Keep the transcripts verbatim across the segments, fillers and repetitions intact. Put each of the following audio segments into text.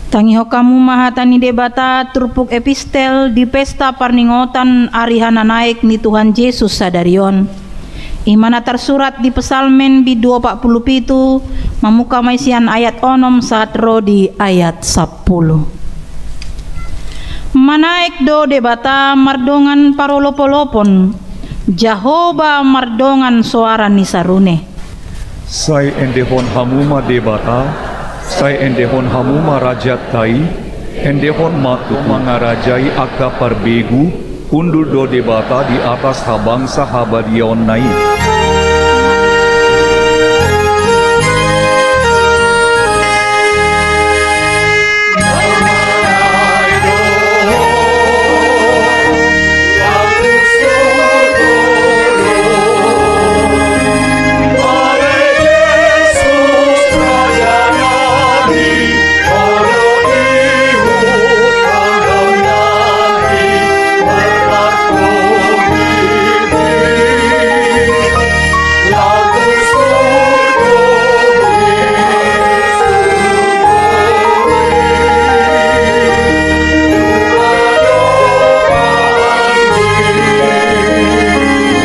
Tangihon hamu ma hata ni Debata turpuk epistel di pesta parningotan ari hananaek ni Tuhan Jesus sadari on. I ma na tarsurat di Psalmen bindu opat pulu pitu, mamungka ma i sian ayat onom sahat ro di ayat sampulu. Manaek do Debata mardongan parolopolopon, Jahowa mardongan soara ni sarune. Sai endehon hamu ma Debata, sai endehon hamu ma rajanta i, endehon ma tu mangarajai angka parbegu, hundul do Debata di atas habangsa habadiaonna i.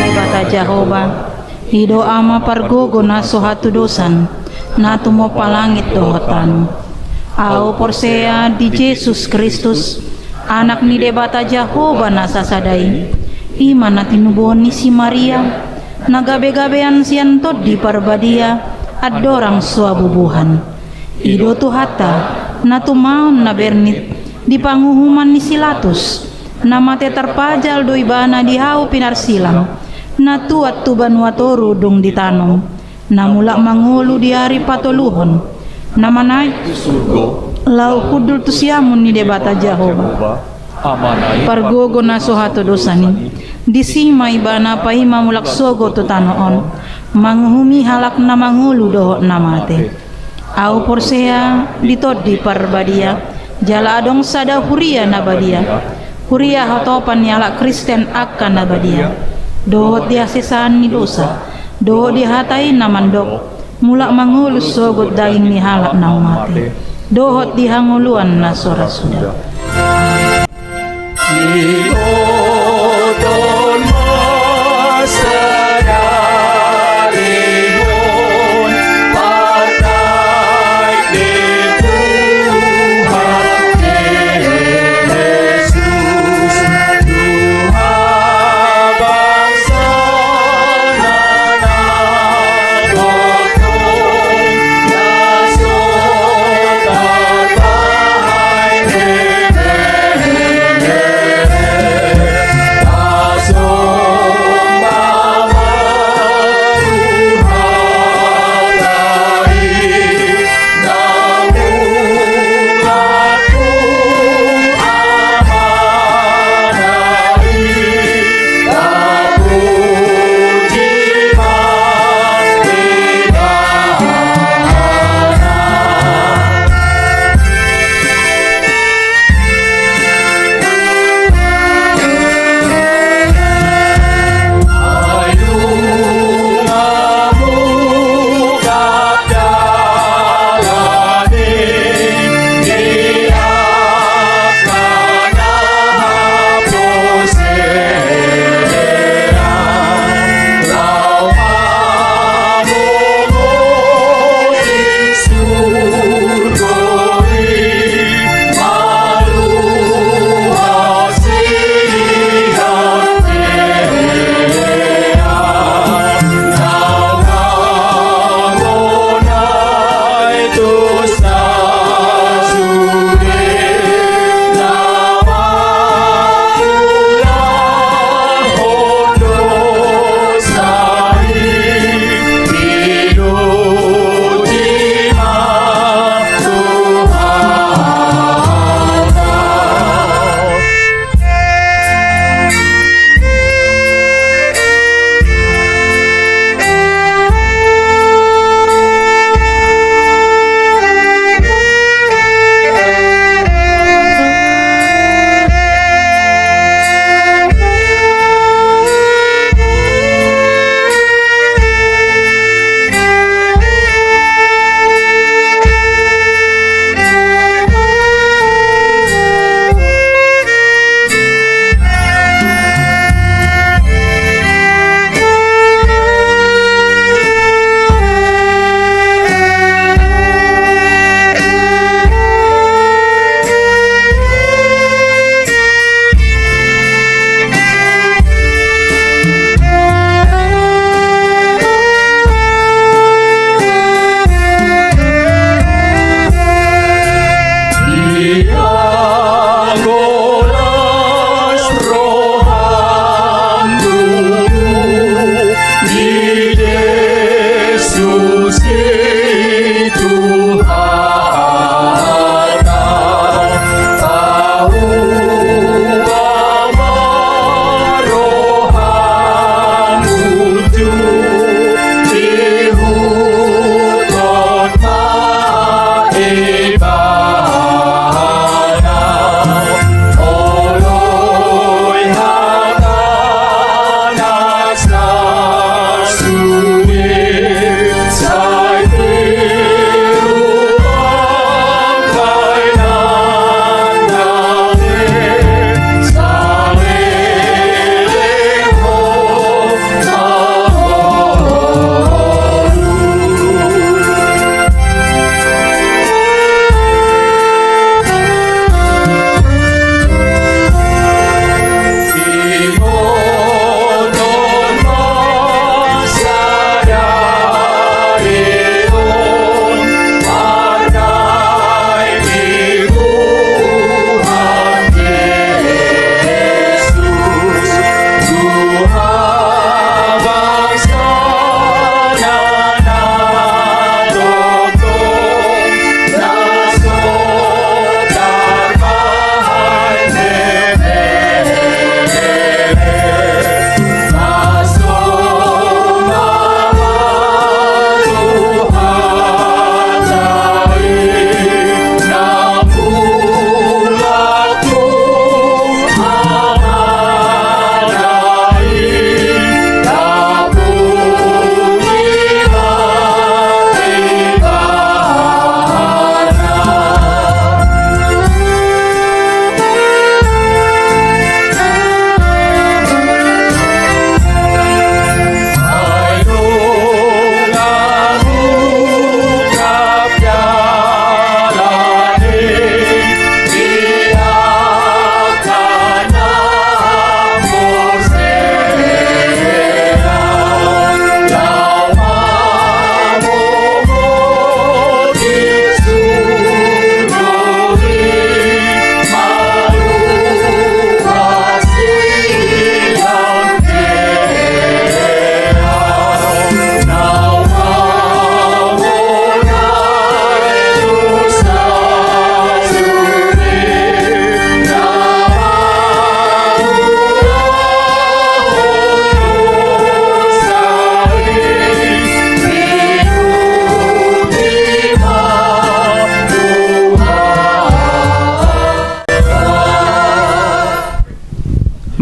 Debata Jahowa, i do Ama pargogo na so hatudosan, na tumompa langit dohot tano. Ahu porsea di Jesus Kristus, Anak ni Debata Jahowa na sasada i, i ma na tinubuhon ni si Maria, na gabegabean sian Tondi Parbadia, andorang so habubuhan. I do Tuhanta, na tumaon na bernit di panguhuman ni si Latus, na mate tarpajal do ibana di hau pinarsilang, na tuat tu banua toru dung ditanom, na mulak mangolu di ari patoluhon, na manaek tu surgo, laho hundul tu siamun ni Debata Jahowa. Pargogo na so hatudosan i, disi ma ibana paima mulak sogot tu tano on, manguhumi halak na mangolu dohot na mate. Ahu porsea di Tondi Parbadia, jala adong sada huria na badia, huria hatopan ni halak Kristen angka na badia, dohot di hasesaan ni dosa, dohot di hata i na mandok, mulak mangolu sogot daging ni halak na mate, dohot di hangoluan na so ra suda.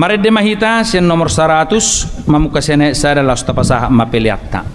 Marende ma hita sian nomor saratus, mamungka sian ayat sada laos tapasahat ma peleanta.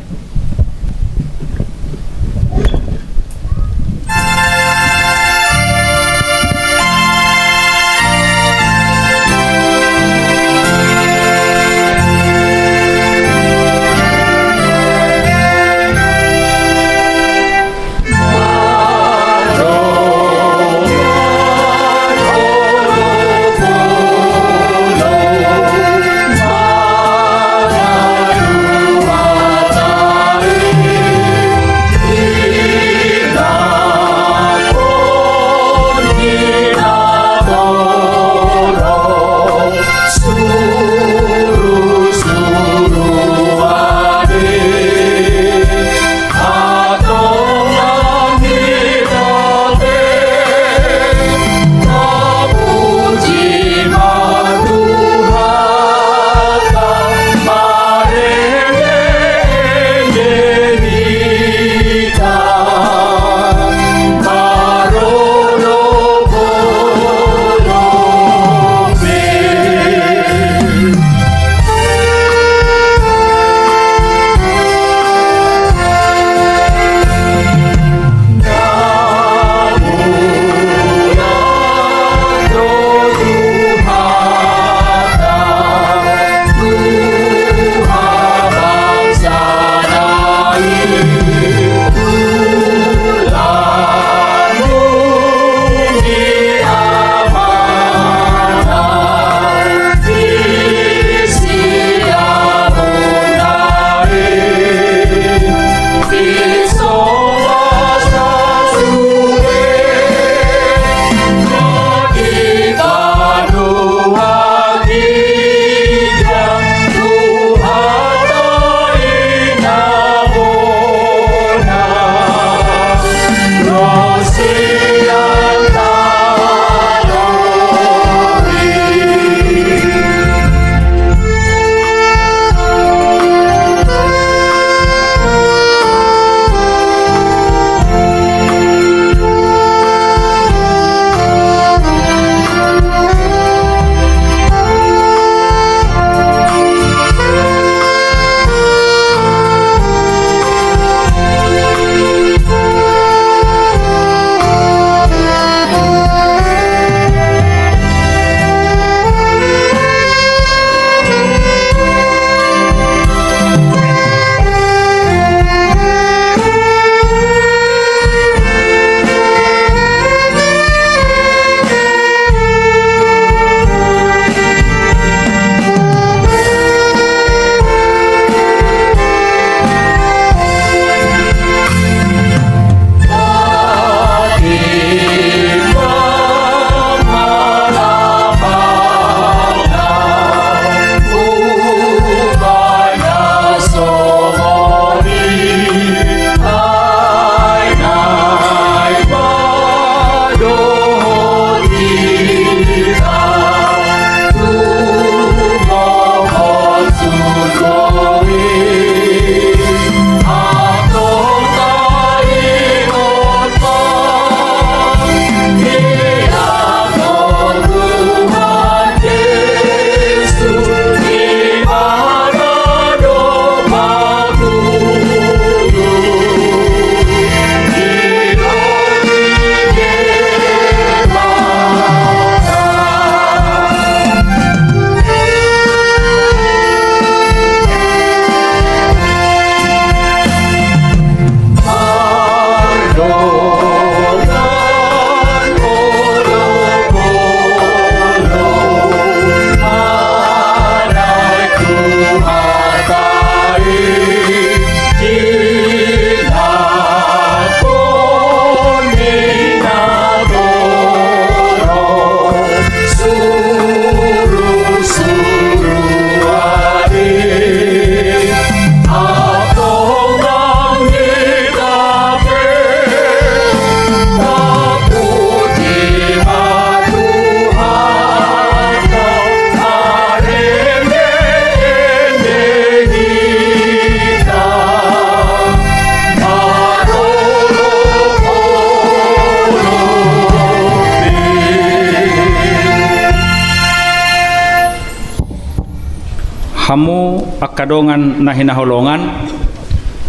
Hamu angka dongan na hinaholongan,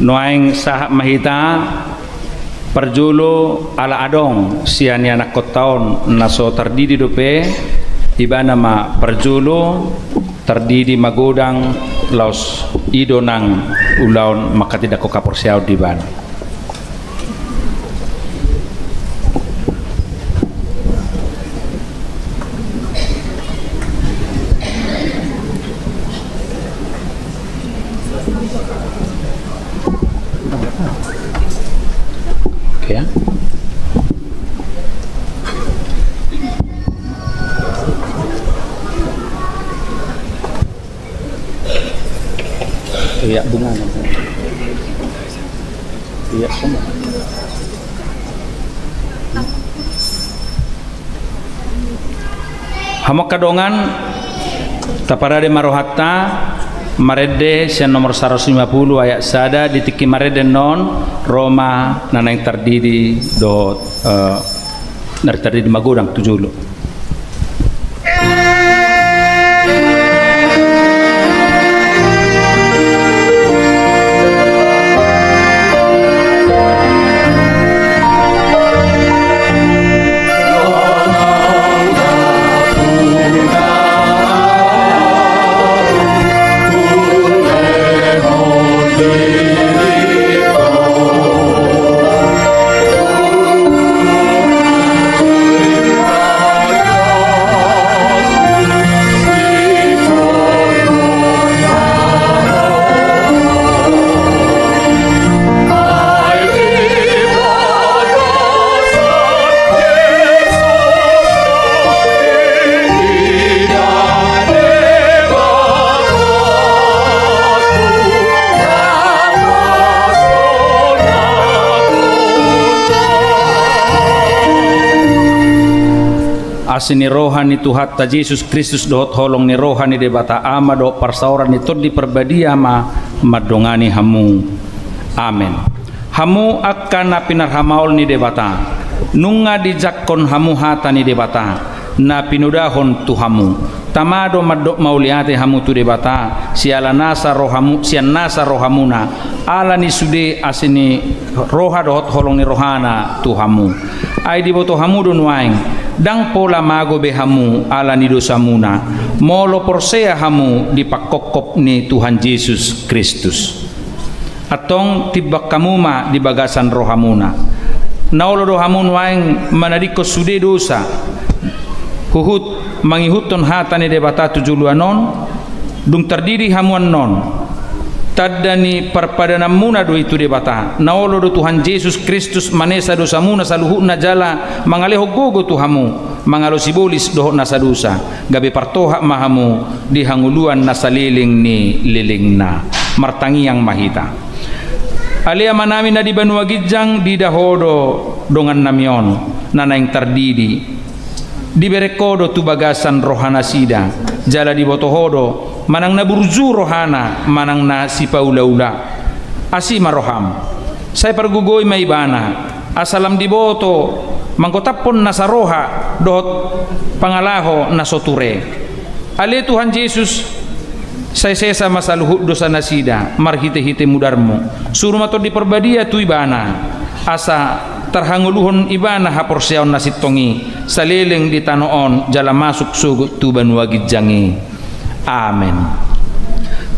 nuaeng sahat ma hita. Parjolo, ala adong sian ianakkonta on na so tardidi dope, ibana ma parjolo tardidi magodang, laos i do nang ulaon manghatindanghon haporseaon di ibana. Oke, ya. Iya, bunga. Iya, sama. Hamu angka dongan, taparade ma rohanta, marende sian nomor saratus lima pulu ayat sada, di tingki marende annon, ro ma na naeng tardidi dohot, eh, na tardidi magodang tu jolo. Asi ni roha ni Tuhanta Jesus Kristus dohot holong ni roha ni Debata Ama dohot parsaoran ni Tondi Parbadia ma mandongani hamu. Amen. Hamu angka na pinarhamaol ni Debata, nunga dijangkon hamu hata ni Debata na pinodahon tu hamu. Tama do mandok mauliate hamu tu Debata, siala nasa rohamu, sian nasa rohamuna, ala ni sude asi ni roha dohot holong ni rohana tu hamu. Ai diboto hamu do nuaeng, ndang pola mago be hamu ala ni dosamuna, molo porsea hamu di pangkophop ni Tuhan Jesus Kristus. Antong timbang hamu ma di bagasan rohamuna. Na olo do hamu nuaeng manadingkon sude dosa, huhut mangihuthon hata ni Debata tu joloan on, dung tardidi hamu annon. Tanda ni parpadananmuna do i tu Debata. Na olo do Tuhan Jesus Kristus manesa dosamuna saluhutna jala mangalehon gogo tu hamu. Mangalo sibolis dohot nasa dosa, gabe partohap ma hamu di hangoluan na saleleng ni lelengna. Martangiang ma hita. Ale Amanami na di banua ginjang, diida Ho do dongannami on na naeng tardidi. Dibereng Ho do tu bagasan rohanasida, jala diboto Ho do manang na burju rohana manang na sipaulaula. Asi ma roham. Sai pargogoi ma ibana, asa lam diboto manggotaphon nasa roha dohot pangalaho na so ture. Ale Tuhan Jesus, sai sesa ma saluhut dosanasida marhitehite mudarmu. Suru ma Tondi Parbadia tu ibana, asa tarhangoluhon ibana haporseaon na sintong i, saleleng di tano on jala masuk sogot tu banua ginjang i. Amen.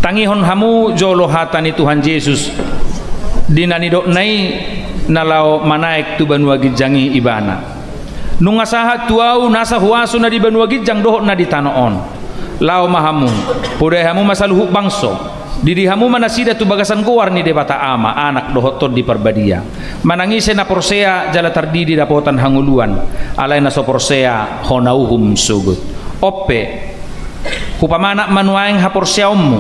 Tangihon hamu jolo hata ni Tuhan Jesus, di na nidokna i na laho manaek tu banua ginjang i ibana. Nunga sahat tu ahu nasa huaso na di banua ginjang dohot na di tano on. Laho ma hamu, podai hamu ma saluhut bangso, didi hamu ma nasida tu bagasan goar ni Debata Ama, Anak dohot Tondi Parbadia. Manang ise na porsea jala tardidi dapotan hangoluan, alai na so porsea hona uhum sogot. On pe, hupamanat ma nuaeng haporseaonmu,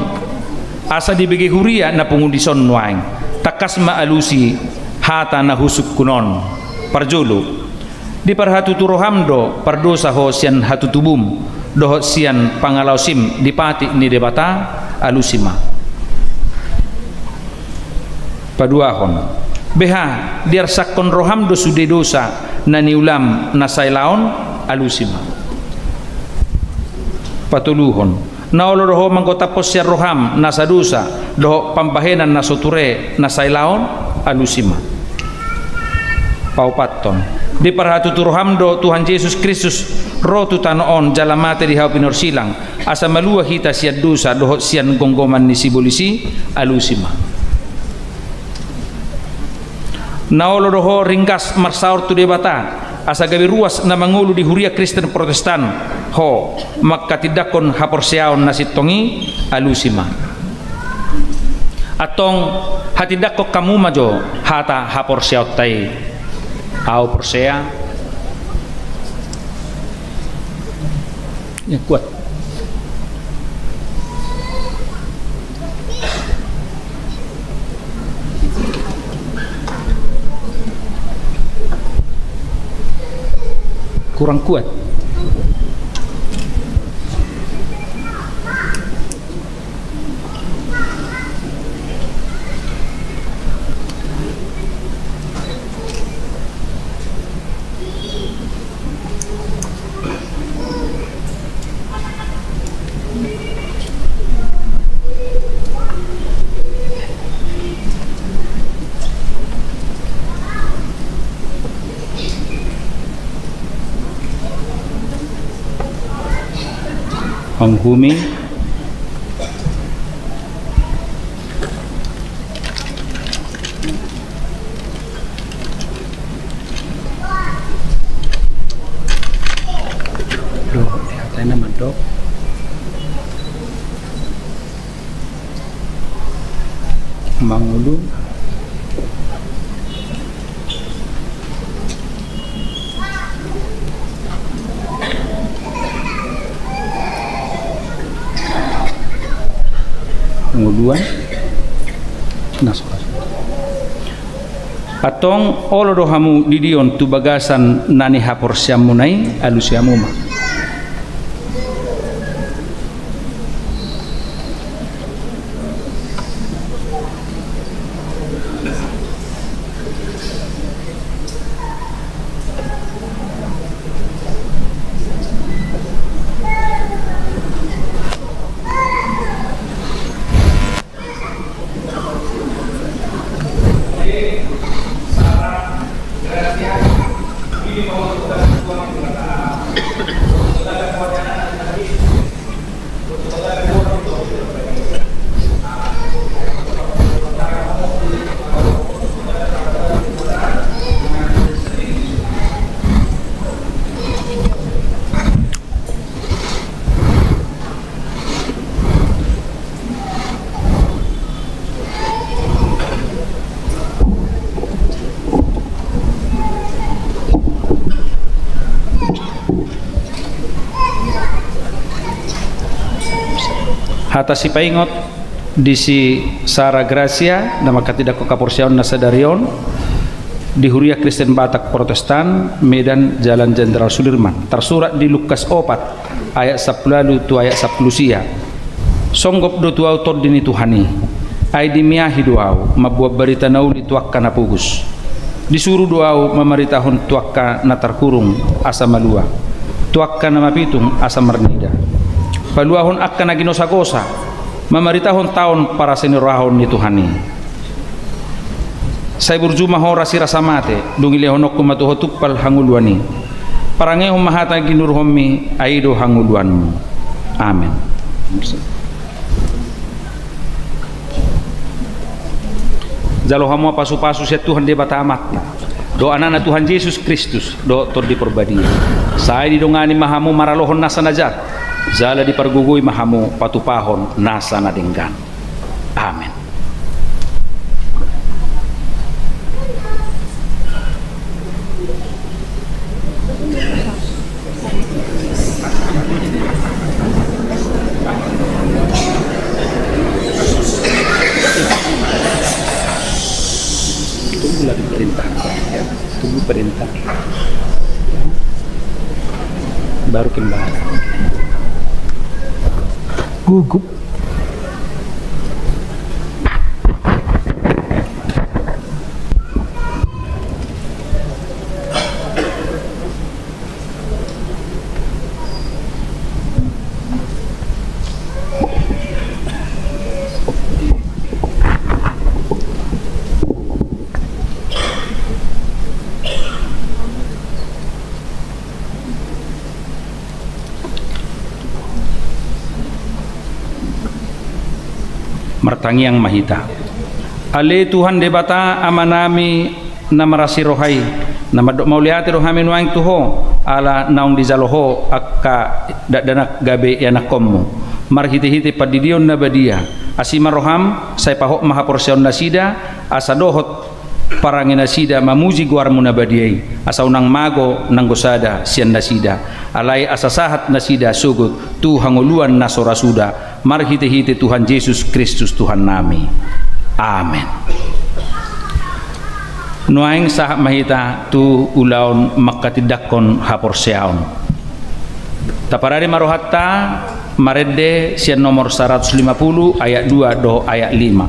asa dibege huria na pungu dison nuaeng. Tangkas ma alusi hata na husungkun on. Parjolo, diparhatutu roham do pardosa ho sian hatutubum dohot sian pangalaosim di patik ni Debata, alusi ma. Paduahon, beha diarsakkon roham do sude dosa na niulam na sailaon, alusi ma. Patoluhon, Na olo do ho manggotaphon sian roham nasa dosa dohot pambahenan na so ture na sailaon, alusi ma. Paopathon. Diparhatutu roham do Tuhan Jesus Kristus ro tu tano on jala mate di hau pinorsilang, asa malua hita sian dosa dohot sian gomgoman ni sibolis i, alusi ma. Na olo do ho ringgas marsaor tu Debata, asa gabe ruas na mangolu di huria Kristen Protestan ho, manghatindanghon haporseaon na sintong i, alusi ma. Antong, hatindanghon hamu ma jo hata haporseaonta i. Ahu porsea. Yang kuat. Kurang kuat. Panguhumi. Dohot, ya, tena mandok. Mangolu. Ngoluan. Nah, suka. Antong olo do hamu didion tu bagasan na nihaporseaonmuna i, alusi hamu ma. Hata sipaingot di si Sara Gracia, na manghatindanghon haporseaonna sadari on di Huria Kristen Batak Protestan, Medan, Jalan Jenderal Sudirman. Tarsurat di Lukas opat, ayat sampulu ualu tu ayat sampulu sia. Songgop do tu ahu Tondi ni Tuhan i. Ai dimiahi do ahu mamboan barita na uli tu angka na pogos. Disuru do ahu mamaritahon tu angka na tarhurung asa malua, tu angka na mapitung asa marnida, paluahon angka na ginosagosa, mamaritahon taon parasinirohahon ni Tuhan i. Sai burju ma ho rasirasa mate, dung i lehononku ma tu ho tumpal hangoluan i. Parangehon ma hata ginuruhonmi, ai i do hangoluanmu. Amen. Jalo hamu ma pasupasu sian Tuhan Debata Amanta, dohot Anakna Tuhan Jesus Kristus, dohot Tondi Parbadia. Sai didongani ma hamu maralohon nasa na jat, jala dipargogoi ma hamu patupahon nasa na denggan. Amen. Tunggu lagi perintah, ya. Tunggu perintah. Baru kembali. Gugup. Martangiang ma hita. Ale Tuhan Debata, Amanami na marasi roha i, na mandok mauliate do hami nuaeng tu Ho, ala naung dijalo Ho angka dakdanak gabe ianakkonMu. Marhitehite pandidion na badia, asi ma rohaM, sai pahot ma haporseaon nasida, asa dohot parange nasida mamuji goarMu na badia i, asa unang mago nanggo sada sian nasida, alai asa sahat nasida sogot tu hangoluan na so ra suda, marhitehite Tuhan Jesus Kristus Tuhannami. Amen. Nuaeng sahat ma hita tu ulaon manghatindanghon haporseaon. Taparade ma rohanta, marende sian nomor saratus lima pulu ayat dua dohot ayat lima.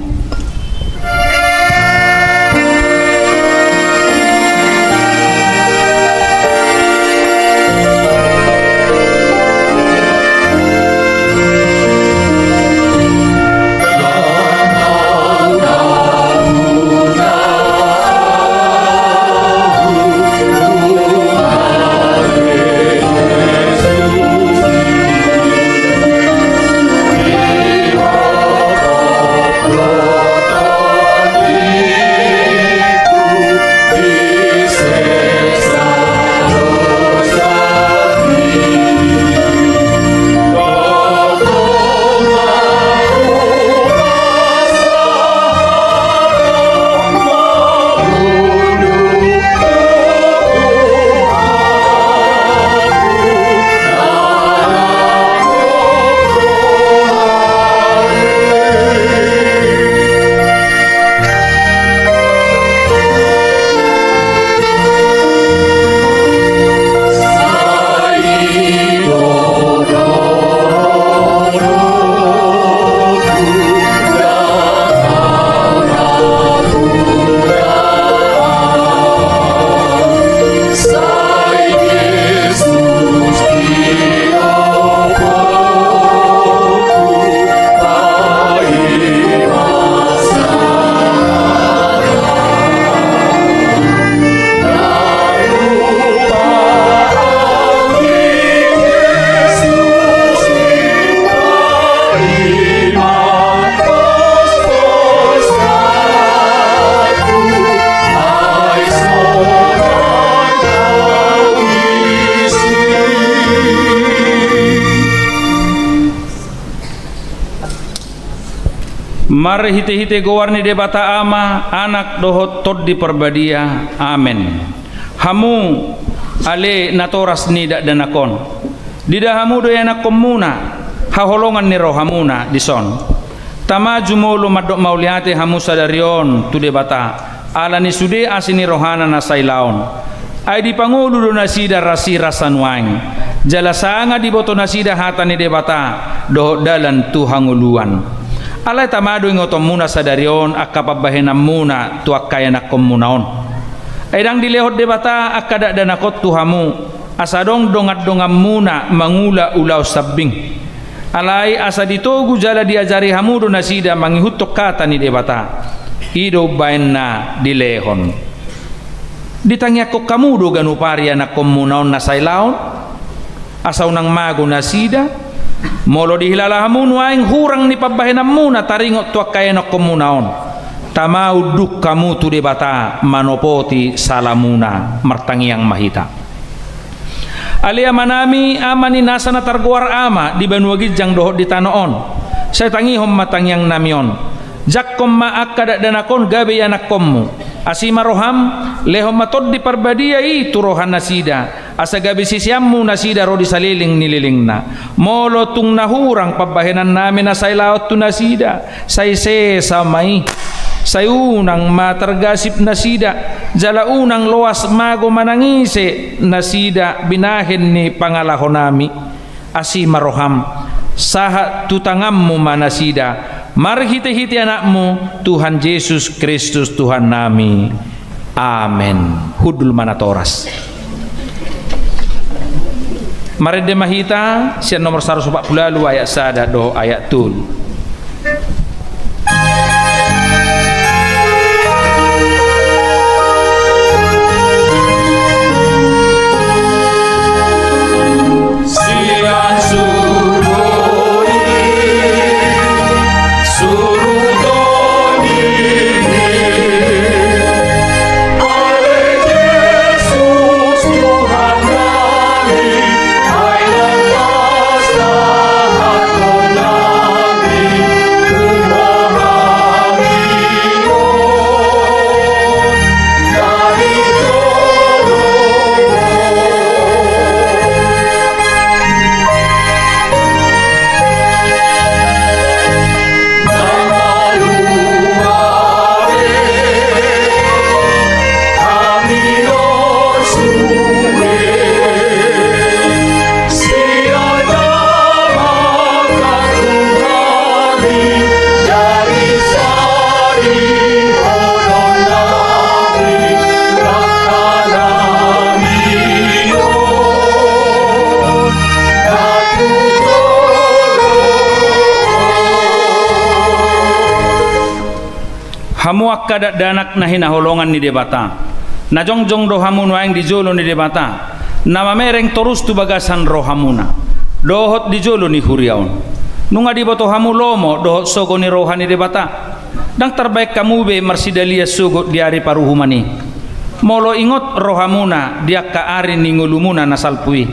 Marhitehite goar ni Debata Ama, Anak dohot Tondi Parbadia. Amen. Hamu ale natoras ni dakdanak on, diida hamu do ianakkonmuna haholongan ni rohamuna dison. Tama jumolo mandok mauliate hamu sadari on tu Debata, ala ni sude asi ni rohana na sailaon. Ai dipangolu do nasida rasirasa nuaeng, jala sanga diboto nasida hata ni Debata dohot dalan tu hangoluan. Alai tama do ingotonmuna sadari on angka pambahenanmuna tu angka ianakkonmuna on. Ai ndang dilehon Debata angka dakdanak on tu hamu, asa adong dongandonganmuna mangula ulaon sambing. Alai asa ditogu jala diajari hamu do nasida mangihuthon hata ni Debata. I do umbahen na dilehon. Ditangiangkon hamu do ganup ari ianakkonmuna on na sailaon, asa unang mago nasida. Molo dihilala hamu nuaeng hurang ni pambahenanmuna taringot tu angka ianakkonmuna on, tama unduk hamu tu Debata manopoti salamuna. Martangiang ma hita. Ale Amanami, Ama ni nasa na targoar Ama di banua ginjang dohot di tano on, sai tangihon ma tangiangnami on. Jangkon ma angka dakdanak on gabe ianakkonmu. Asi ma roham, lehon ma Tondi Parbadia i tu rohanasida, asa gabe siseanmu nasida ro di saleleng ni lelengna. Molo tung na hurang pambahenannami na sailaon tu nasida, sai sesa ma i. Sai unang ma targasip nasida, jala unang loas mago manang ise nasida binahen ni pangalahonami. Asi ma roham, sahat tu tanganmu ma nasida, marhitehite Anakmu, Tuhan Jesus Kristus Tuhannami. Amen. Hundul ma natoras. Marende ma hita sian nomor saratus opat pulu ualu ayat sada dohot ayat tolu. Sian surgo i, surgo Angka dakdanak na hinaholongan ni Debata, na jongjong do hamu nuaeng di jolo ni Debata, na mamereng torus tu bagasan rohamuna dohot di jolo ni huria on. Nunga diboto hamu lomo dohot sogo ni roha ni Debata. Ndang tarbaen hamu be marsidalian sogot di ari paruhuman i. Molo ingot rohamuna di angka ari ni ngolumuna na salpu i,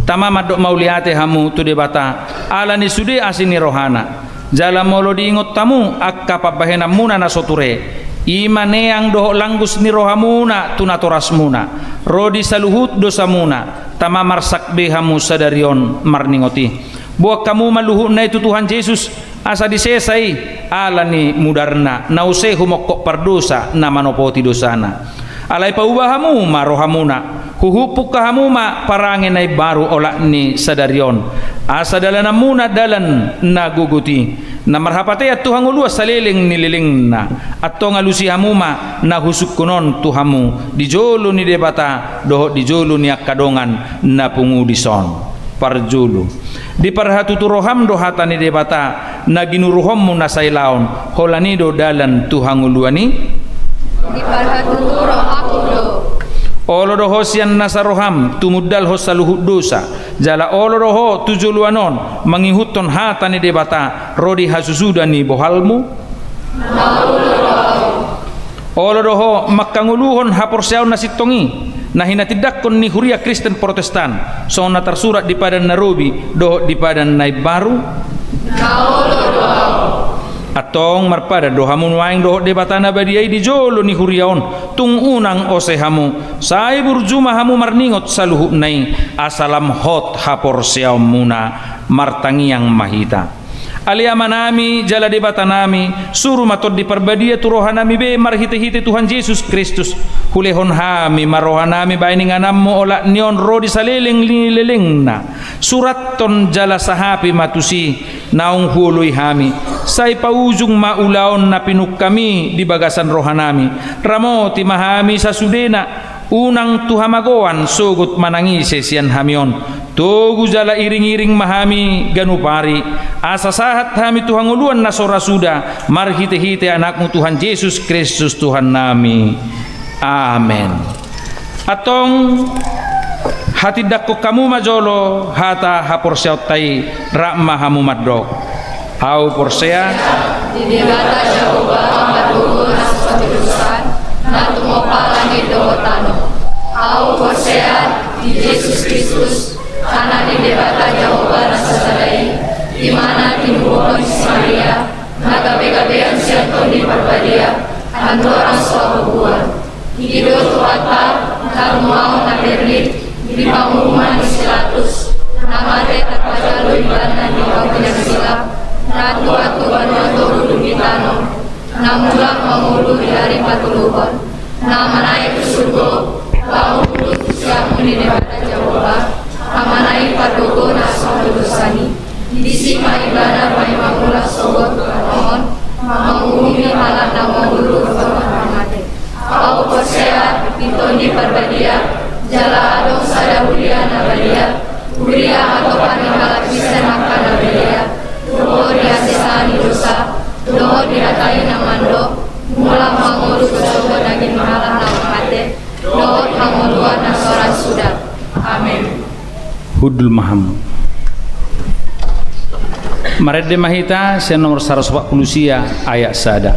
tama mandok mauliate hamu tu Debata ala ni sude asi ni rohana. Jala molo diingot hamu angka pambahenanmuna na so ture, i ma neang dohot langgus ni rohamuna tu natorasmuna, ro di saluhut dosamuna, tama marsak be hamu sadari on marningot i. Boan hamu ma luhutna i tu Tuhan Jesus, asa disesa i ala ni mudarna, na use humongkop pardosa na manopoti dosana. Alai pauba hamu ma rohamuna, huhumpungka hamu ma parange na imbaru olat ni sadari on, asa dalananmuna dalan na gogot i, na marhapatean tu hangoluan saleleng ni lelengna. Antong alusi hamu ma na husungkun on tu hamu di jolo ni Debata dohot di jolo ni angka dongan na pungu dison. Parjolo. Diparhatutu roham do hata ni Debata na ginuruhonmu na sailaon, holan i do dalan tu hangoluan i? Diparhatutu rohangku do. Olo do ho sian nasa roham tumundalhon saluhut dosa, jala olo do ho tu joloan on mangihuthon hata ni Debata ro di hasusuda ni bohalmu? Na olo do ahu. Olo do ho manghangoluhon haporseaon na sintong i, na hinatindangkon ni huria Kristen Protestan, songon na tarsurat di Padan na Robi dohot di Padan na Imbaru? Na olo do ahu. Antong marpadan do hamu nuaeng dohot Debata na badia i di jolo ni huria on, tung unang ose hamu, sai burju ma hamu marningot saluhutna i, asa lam hot haporseaonmuna. Martangiang ma hita. Ale Amanami jala Debatanami, suru ma Tondi Parbadia tu rohanami be marhitehite Tuhan Jesus Kristus. Hulehon hami ma rohanami bahen ingananmu olat ni on ro di saleleng ni lelengna. Surathon jala sahapi ma tusi naung huoloi hami. Sai paujung ma ulaon na pinungkam i di bagasan rohanami. Ramoti ma hami sasudena. Unang tu hamagoan sogot manang ise sian hami on. Togu jala iring-iring ma hami ganup ari, asa sahat hami tu hangoluan na so ra suda, marhite-hite Anakmu Tuhan Jesus Kristus Tuhannami. Amen. Antong hatindangkon hamu ma jolo hata haporseaonta i, rap ma hamu mandok. Ahu porsea di Debata Jahowa Pargogo na so hinaholongan, na tumompa langit dohot tano. Ahu porsea di Jesus Kristus, Anak ni Debata Jahowa na sasada i, imana tinubuhon ni si Maria, na gabe-gabean sian Tondi Parbadia, andorang so hagogoan. I do Tuhanta, na rumoan na berlin di panguhuman ni si Pilatus, na mate tarpajalo ibana di batu ni silang, na tuat tu banua toru dung ditanom, na mulak mangolu di ari patoluhon, na manaek tu surgo, mangolu tu siamun ni Debata Jahowa, Amana i pargogo na so hinaholongan i. Disi ma ibana boi mangula sogot tu tano on, manguhumi halak na mangolu dohot na mate. Ahu porsea di Tondi Parbadia, jala adong sada huria na badia, huria hatopan ni halak Kristen angka na badia, dohot di hasesaan ni dosa, dohot di hata i na mandok, mulak mangolu tu sogot na gin ni halak na mate, dohot hangoluan na so ra suda. Amen. Hundul ma hamu. Marende ma hita sian nomor saratus opat pulu sia ayat sada.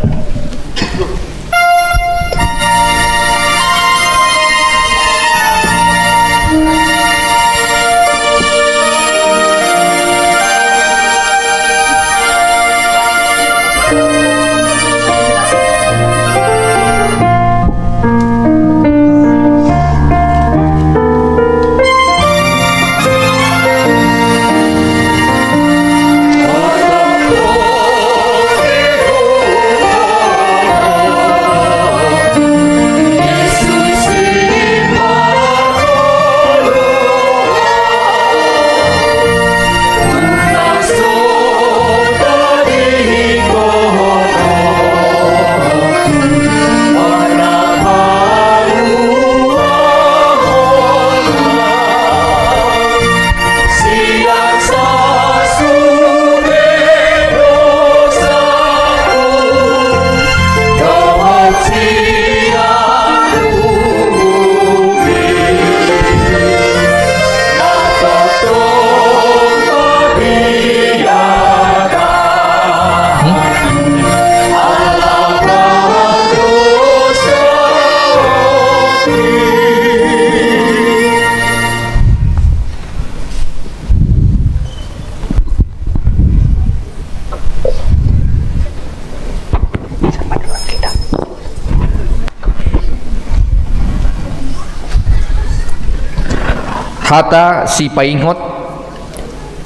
Hata sipaingot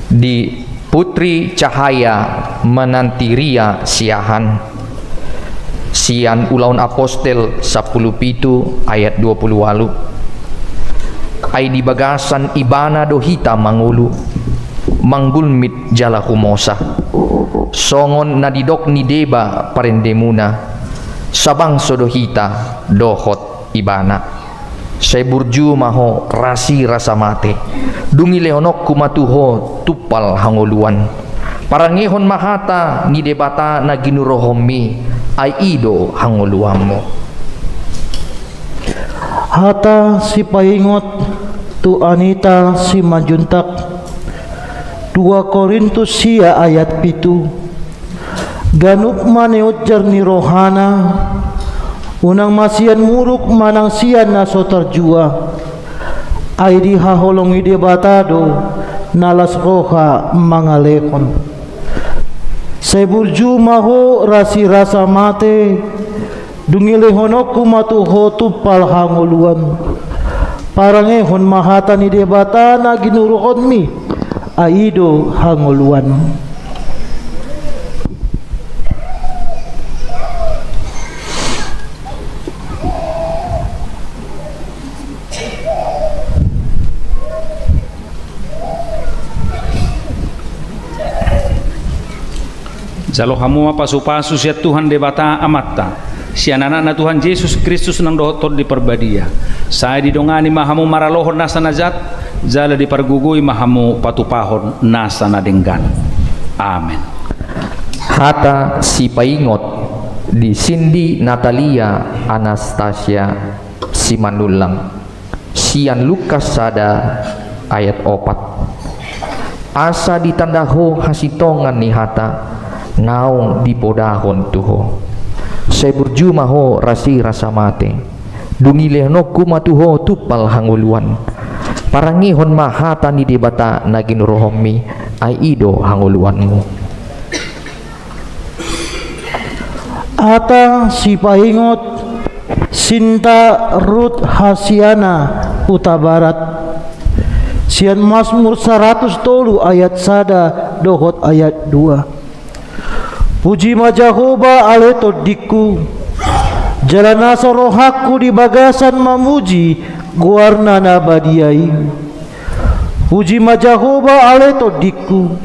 di Putri Cahaya Manantiria Siahaan. Sian Ulaon Apostel sampulu pitu ayat dua pulu ualu. Ai di bagasan Ibana do hita mangolu, manggulmit jala humosa. Songon na didok ni deba parendemuna, sabangso do hita dohot Ibana. Sai burju ma ho rasirasa mate, dung ilehononku ma tu ho tumpal hangoluan. Parangehon ma hata ni Debata na ginuruhonmi, ai i do hangoluanmu. Hata sipaingot tu Anita Simanjuntak. Dua Korintus sia ayat pitu. Ganup ma neonjar ni rohana, unang ma sian muruk manang sian na so tarjua. Ai dihaholongi Debata do na las roha mangalehon. Sai burju ma ho rasirasa mate, dung ilehononku ma tu ho tumpal hangoluan. Parangehon ma hata ni Debata na ginuruhonmi, ai i do hangoluan. Jalo hamu ma pasupasu sian Tuhan Debata Amanta, sian Anakna Tuhan Jesus Kristus nang dohot Tondi Parbadia. Sai didongani ma hamu maralohon nasa na jat, jala dipargogoi ma hamu patupahon nasa na denggan. Amen. Hata sipaingot di Sindi Natalia Anastasia Simanullang. Sian Lukas sada ayat opat. Asa ditanda ho hasintongan ni hata naung dipodahon tu ho. Sai burju ma ho rasirasa mate, dung ilehononku ma tu ho tumpal hangoluan. Parangehon ma hata ni Debata na ginuruhonmi, ai i do hangoluanmu. Hata sipaingot, Sinta Rut Hasiana, Hutabarat. Sian Masmur saratus tolu ayat sada dohot ayat dua. Puji ma Jahowa ale tondingku, jala nasa rohangku di bagasan mamuji goarna na badia i. Puji ma Jahowa ale tondingku,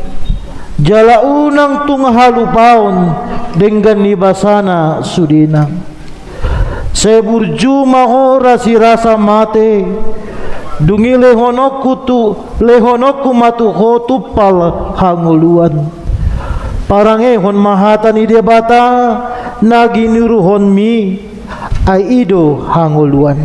jala unang tung halupaon denggan ni basana sudena. Sai burju ma ho rasirasa mate, dung ilehononku tu, lehononku ma tu ho tumpal hangoluan. Parangehon ma hata ni Debata na ginuruhonmi, ai i do hangoluan.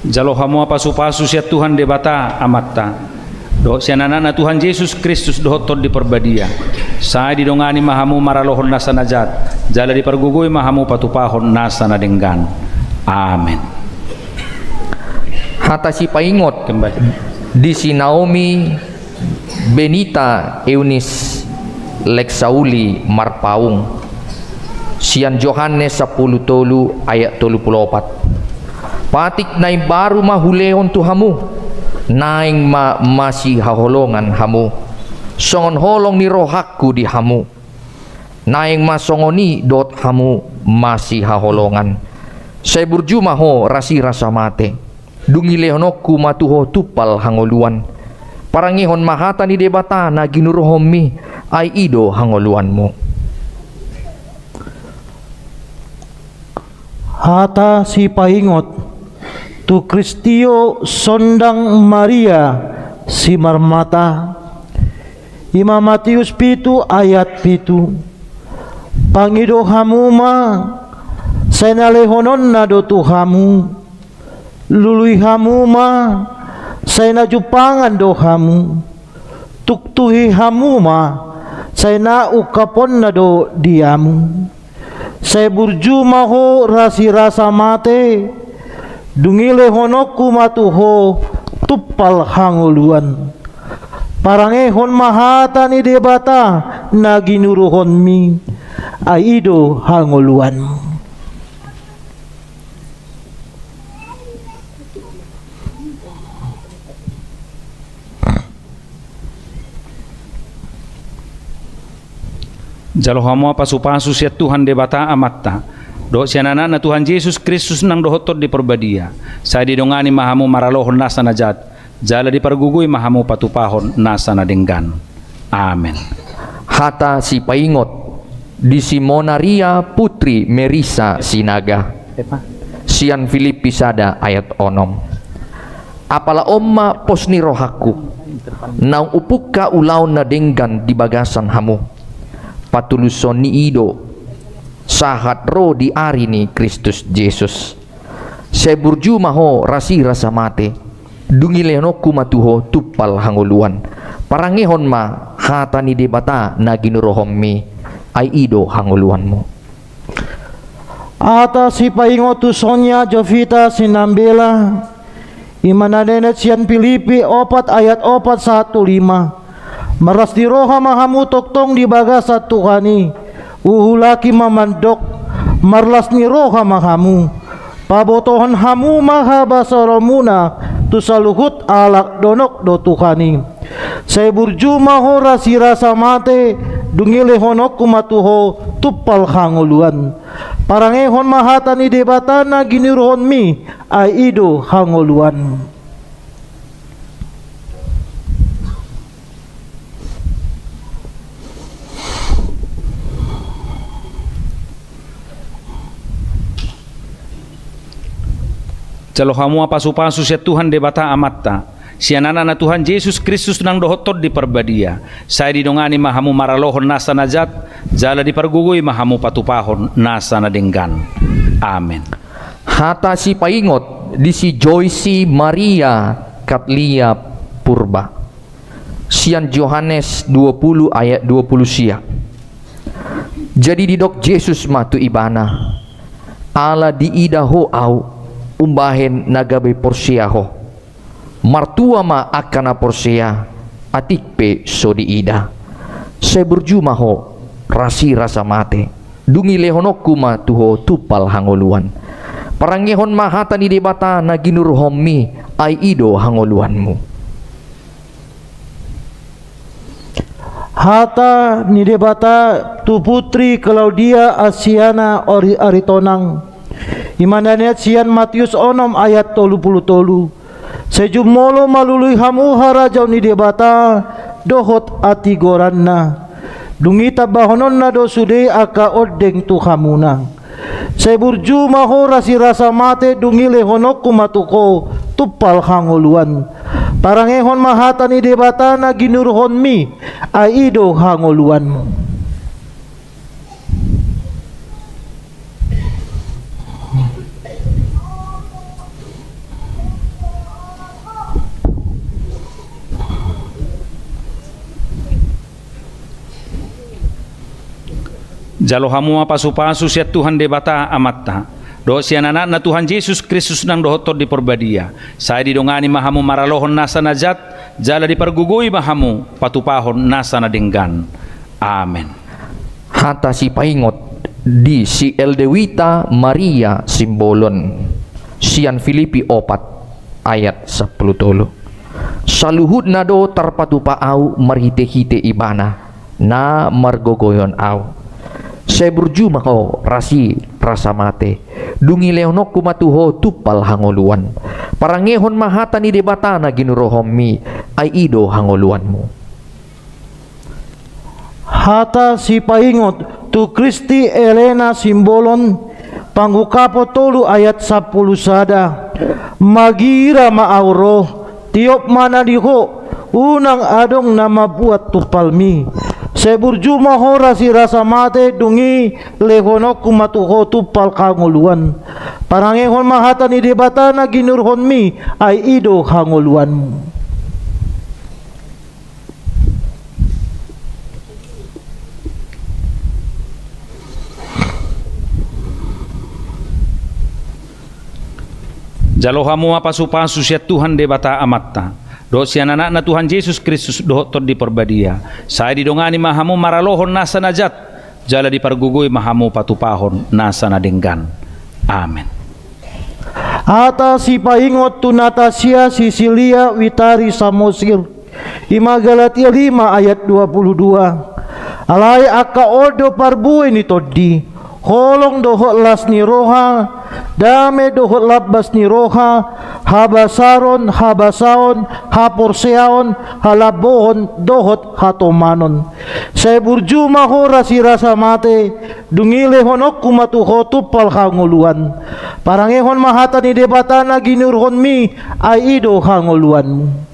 Jalo hamu ma pasupasu sian Tuhan Debata Amanta, dohot sian Anakna Tuhan Jesus Kristus dohot Tondi Parbadia. Sai didongani ma hamu maralohon nasa na jat, jala dipargogoi ma hamu patupahon nasa na denggan. Amen. Hata sipaingot. Kembali. Di si Naomi Benita Eunis Leksauli Marpaung. Sian Johannes sampulu tolu ayat tolu pulu opat. Patik na imbaru ma hulehon tu hamu, naeng ma masihaholongan hamu, songon holong ni rohangku di hamu. Naeng ma songon i dohot hamu masihaholongan. Sai burju ma ho rasirasa mate, dung ilehononku ma tu ho tumpal hangoluan. Parangehon ma hata ni Debata na ginuruhonmi, ai i do hangoluanmu. Hata sipaingot, tu Kristio Sondang Maria Simarmata. I ma Matius pitu ayat pitu. Pangido hamu ma, sai na lehononna do tu hamu. Lului hamu ma, sai na jumpangan do hamu. Tuktuhi hamu ma, sai na ungkaponna do di hamu. Sai burju ma ho rasirasa mate, dung ilehononku ma tu ho tumpal hangoluan. Parangehon ma hata ni Debata na ginuruhonmi, ai i do hangoluanmu. Jalo hamu ma pasupasu sian Tuhan Debata Amanta, dohot sian Anakna Tuhan Jesus Kristus nang dohot Tondi Parbadia. Sai didongani ma hamu maralohon nasa na jat, jala dipargogoi ma hamu patupahon nasa na denggan. Amen. Hata sipaingot di si Monaria putri Merisa Sinaga. Sian Filipi sada ayat onom. Apala on ma pos ni rohangku, naung hupungka ulaon na denggan di bagasan hamu. Patuluson ni i do sahat ro di ari ni Kristus Jesus. Sai burju ma ho rasi rasa mate, dung i lehononku ma tu ho tumpal hangoluan. Parangehon ma hata ni Debata na ginuruhonmi, ai i do hangoluanmu. Hata sipaingot tu Sonia Jovita Sinambela, i ma na nenet sian Filipi opat ayat opat sahat tu lima. Marlas ni roha ma hamu tongtong di bagasan Tuhan i. Huulaki ma mandok, marlas ni roha ma hamu. Pabotohon hamu ma habasaonmuna tu saluhut halak, donok do Tuhan i. Sai burju ma ho rasi rasa mate, dung i lehononku ma tu ho tumpal hangoluan. Parangehon ma hata ni Debata na ginuruhonmi, ai i do hangoluanmu. Jalo hamu ma pasupasu sian Tuhan Debata Amanta, sian Anakna Tuhan Jesus Kristus nang dohot Tondi Parbadia. Sai didongani ma hamu maralohon nasa na jat, jala dipargogoi ma hamu patupahon nasa na denggan. Amen. Hata sipaingot di si Joyce Maria Katlia Purba. Sian Johannes dua puluh ayat dua puluh sia. Jadi didok Jesus ma tu ibana, ala diida ho au, umbahen na gabe porsea ho. Martua ma angka na porsea, atik pe so diida. Sai burju ma ho rasi rasa mate, dung i lehononku ma tu ho tumpal hangoluan. Parangehon ma hata ni Debata na ginuruhonmi, ai i do hangoluanmu. Hata ni Debata tu putri Claudia Asiana Ari-, Aritonang. I ma na nenet sian Matius onom ayat tolu puluh tolu. Sai jumolo ma lului hamu harajaon ni Debata dohot hatigoranna. Dung i tambahononna do sude angka ondeng tu hamuna. Sai burju ma ho rasi rasa mate, dung i lehononku ma tu ho tumpal hangoluan. Parangehon ma hata ni Debata na ginuruhonmi, ai i do hangoluanmu. Jalo hamu ma pasupasu sian Tuhan Debata Amanta, dohot sian Anakna Tuhan Jesus Kristus nang dohot Tondi Parbadia. Sai didongani ma hamu maralohon nasa na jat, jala dipargogoi ma hamu patupahon nasa na denggan. Amen. Hata sipaingot di si Eldewita Maria Simbolon, sian Filipi opat ayat sampulu tolu. Saluhutna do tarpatupa au marhitehite ibana na margogoion au. Sai burju ma ho rasi rasa mate, dung i lehononku ma tu ho tumpal hangoluan. Parangehon ma hata ni Debata na ginuruhonmi, ai i do hangoluanmu. Hata sipaingot tu Kristi Elena Simbolon, Pangungkapon tolu ayat sampulu sada. Magira ma au ro, tiop ma na di ho, unang adong na mambuat tumpalmi. Sai burju ma ho rasi rasa mate, dung i lehononku ma tu ho tumpal hangoluan. Parangehon ma hata ni Debata na ginuruhonmi, ai i do hangoluanmu. Jalo hamu ma pasupasu sian Tuhan Debata Amanta, dohot sian Anakna Tuhan Jesus Kristus dohot Tondi Parbadia. Sai didongani ma hamu maralohon nasa na jat, jala dipargogoi ma hamu patupahon nasa na denggan. Amen. Hata sipaingot tu Natasia Sisilia Witari Samosir, i ma Galatia lima ayat dua puluh dua. Alai angka on do parbue ni tondi, holong dohot las ni roha, dame dohot lambas ni roha, habasaron, habasaon, haporseaon, halambohon dohot hatomanon. Sai burju ma ho rasirasa mate, dung i lehononku ma tu ho tumpal hangoluan. Parangehon ma hata ni Debata na ginuruhonmi, ai i do hangoluanmu.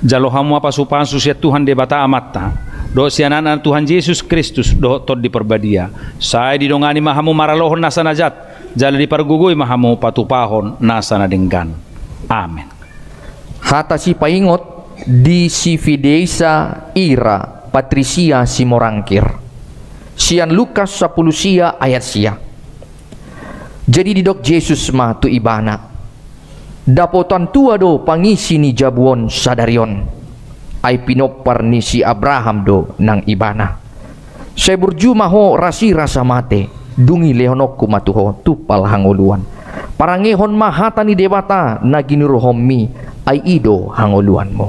Jalo hamu ma pasupasu sian Tuhan Debata Amanta, dohot sian Anakna Tuhan Jesus Kristus dohot Tondi Parbadia. Sai didongani ma hamu maralohon nasa na jat, jala dipargogoi ma hamu patupahon nasa na denggan. Amen. Hata sipaingot di si Fideisa Ira Patrisia Simorangkir, sian Lukas sampulu sia ayat sia. Jadi didok Jesus ma tu ibana: Dapotan tua do pangisi ni jabu on sadari on, ai pinompar ni si Abraham do nang ibana. Sai burju ma ho rasirasa mate, dung i lehononku ma tu ho tumpal hangoluan. Parangehon ma hata ni Debata na ginuruhonmi, ai i do hangoluanmu.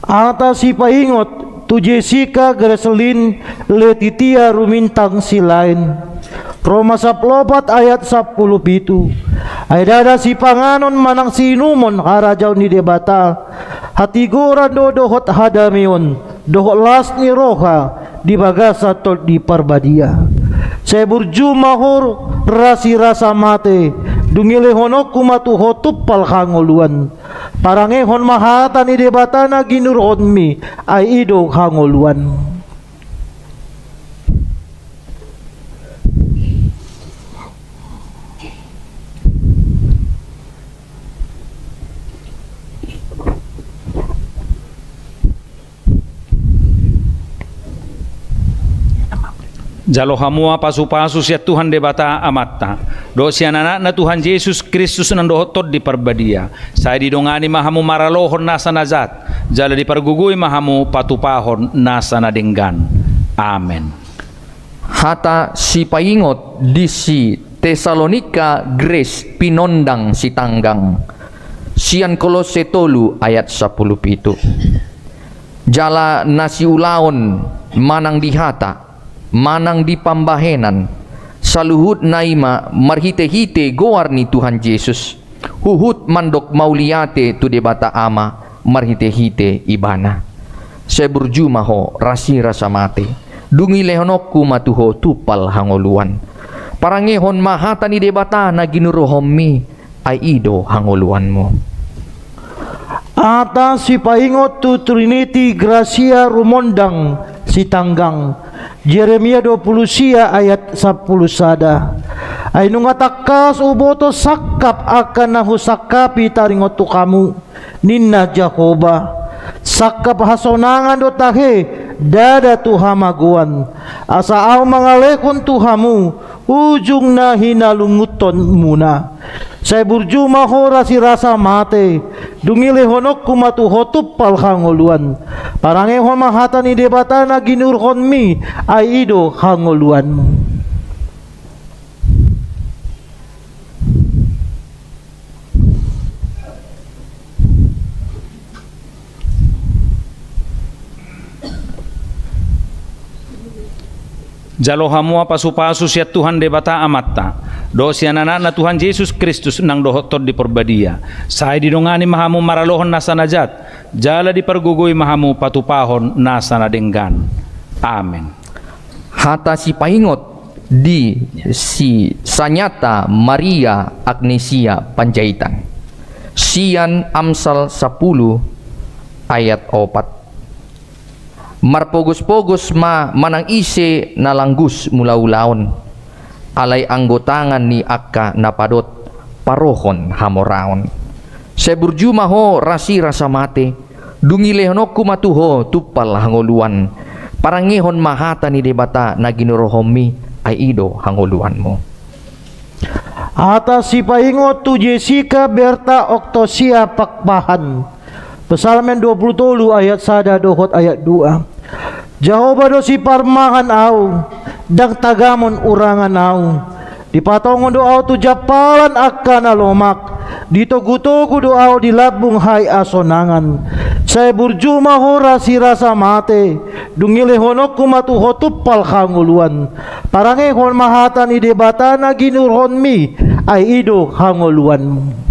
Hata sipaingot tu Jessica Gracelyn Letitia Rumintang Silaen, Roma sampulu opat ayat sampulu pitu. Ai ndada sipanganon manang siinumon harajaon ni Debata, hatigoran do dohot hadameon, dohot las ni roha di bagasan Tondi Parbadia. Sai burju ma ho rasirasa mate, dung i lehononku ma tu ho tumpal hangoluan. Parangehon ma hata ni Debata na ginuruhonmi, ai i do hangoluanmu. Jalo hamu ma pasupasu sian Tuhan Debata Amanta, dohot sian Anakna Tuhan Jesus Kristus nang dohot Tondi Parbadia. Sai didongani ma hamu maralohon nasa na jat, jala dipargogoi ma hamu patupahon nasa na denggan. Amen. Hata sipaingot di si Tesalonika Grace Pinondang Sitanggang, sian Kolosse tolu ayat sampulu pitu. Jala na siulaon manang di hata, manang di pambahenan, saluhutna i ma marhitehite goar ni Tuhan Jesus, huhut mandok mauliate tu Debata Ama marhitehite Ibana. Sai burju ma ho rasirasa mate, dung i lehononku ma tu ho tumpal hangoluan. Parangehon ma hata ni Debata na ginuruhonmi, ai i do hangoluanmu. Hata sipaingot tu Trinity Gracia Rumondang Sitanggang, Jeremia dua puluh sia ayat sampulu sada. Ai nunga tangkas huboto sangkap angka na husangkapi taringot tu hamu, ninna Jahowa. Sangkap hasonangan do tahe, ndada tu hamagoan. Asa ahu mangalehon tu hamu ujung na hinalungunhonmuna. Sai burju ma ho rasirasa mate, dung i lehononku ma tu ho tumpal hangoluan. Parangehon ma hata ni Debata na ginuruhonmi, ai i do hangoluanmu. Jalo hamu ma pasupasu sian Tuhan Debata Amanta, dohot sian Anakna Tuhan Jesus Kristus nang dohot Tondi Parbadia. Sai didongani ma hamu maralohon nasa na jat, jala dipargogoi ma hamu patupahon nasa na denggan. Amen. Hata sipaingot di si Sanyata Maria Agnesia Panjaitan, sian Amsal sampulu ayat opat. Marpogospogos ma manang ise na langgus mulaulaon, alai anggo tangan ni angka na padot parohon hamoraon. Sai burju ma ho rasi rasa mate, dung i lehononku ma tu ho tumpal hangoluan. Parangehon ma hata ni Debata na ginuruhonmi, ai i do hangoluanmu. Hata sipaingot tu Jessica Berta Octasia Pakpahan. Psalmen dua puluh tolu ayat sada dohot ayat dua. Jahowa do siparmahan au, ndang tagamon urangan au. Dipatongon do au tu jampalan angka na lomak, ditogutogu do au di lambung hahiasonangan. Sai burju ma ho rasi rasa mate, dung i lehononku ma tu ho tumpal hangoluan. Parangehon ma hata ni Debata na ginuruhonmi, ai i do hangoluanmu.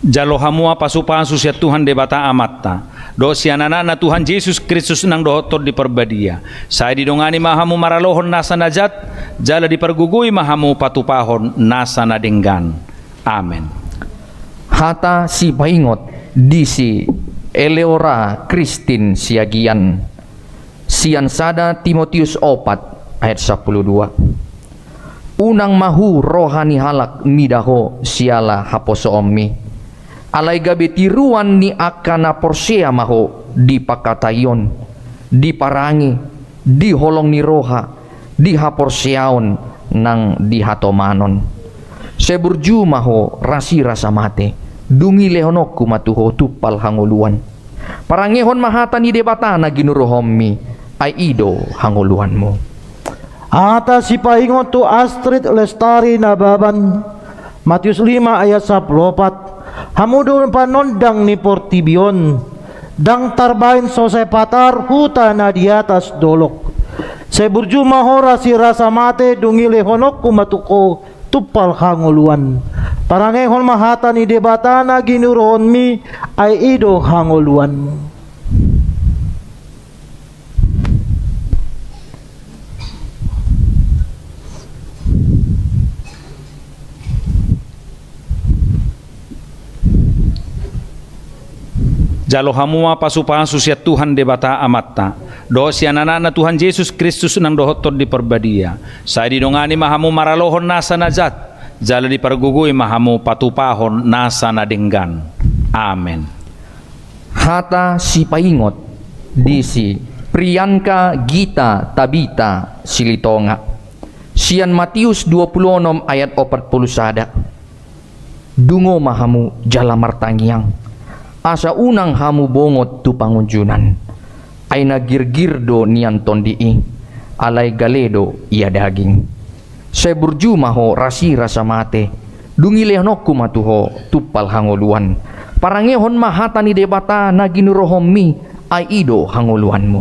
Jalo hamu ma pasupasu sian Tuhan Debata Amanta, dohot sian Anakna Tuhan Jesus Kristus nang dohot Tondi Parbadia. Sai didongani ma hamu maralohon nasa na jat, jala dipargogoi ma hamu patupahon nasa na denggan. Amen. Hata sipaingot di si Eleora Kristin Siagian, sian sada Timotius opat ayat sampulu dua. Unang ma hu roha ni halak mida ho siala haposoonmi. Alai gabe tiruan ni angka na porsea ma ho di pangkataion, di parange, di holong ni roha, di haporseaon nang di hatomanon. Sai burju ma ho rasi rasa mate, dung i lehononku ma tu ho tumpal hangoluan. Parangehon ma hata ni Debata na ginuruhonmi, ai i do hangoluanmu. Hata sipaingot tu Astrid Lestari Nababan, Matius lima ayat sampulu opat. Hamu do panondang ni portibi on. Ndang tarbaen so sai patar huta na di atas dolok. Sai burju ma ho rasi rasa mate, dung i lehononku ma tu ho tumpal hangoluan. Parangehon ma hata ni Debata na ginuruhonmi, ai i do hangoluanmu. Jalo hamu ma pasupasu sian Tuhan Debata Amanta, dohot sian Anakna Tuhan Jesus Kristus nang dohot Tondi Parbadia. Sai didongani ma hamu maralohon nasa na jat, jala dipargogoi ma hamu patupahon nasa na denggan. Amen. Hata sipaingot di si Priyanka Gita Tabita Silitonga, sian Matius dua pulu onom ayat opat pulu sada. Dungo ma hamu jala martangiang, asa unang hamu bongot tu pangunjunan. Ai na girgir do nian tondi i, alai gale do ia daging. Sai burju ma ho rasi rasa mate, dung i lehononku ma tu ho tumpal hangoluan. Parangehon ma hata ni Debata na ginuruhonmi, ai i do hangoluanmu.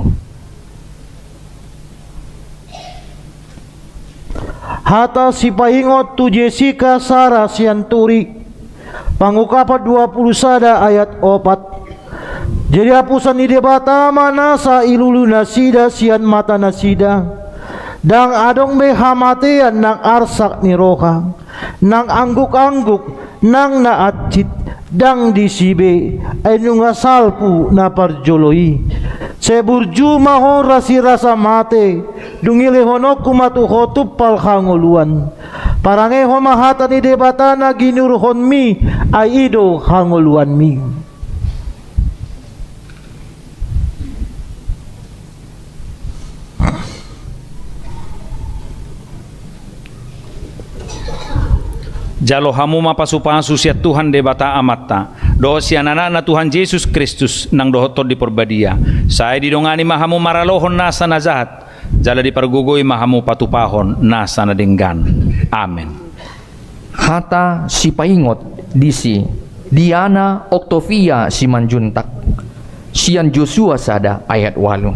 Hata sipaingot tu Jessica Sara Sianturi, Pangungkapon dua pulu sada ayat opat. Jadi hapusan ni Debata ma nasa i lulu nasida sian mata nasida. Ndang adong be hamatean nang arsak ni roha, nang angguk-angguk, nang na ansit, ndang disi be, ai nunga salpu na parjolo i. Sai burju ma ho rasi rasa mate, dung i lehononku ma tu ho tumpal hangoluan. Parangehon ma hata ni Debata na ginuruhonmi, ai i do hangoluanmi. Jalo hamu ma pasupasu sian Tuhan Debata Amanta, dohot sian Anakna Tuhan Jesus Kristus nang dohot Tondi Parbadia. Sai didongani ma hamu maralohon nasa na jahat, jala dipargogoi ma hamu patupahon nasa na denggan. Amen. Hata sipaingot di si Diana Octavia Simanjuntak, sian Josua sada ayat ualu.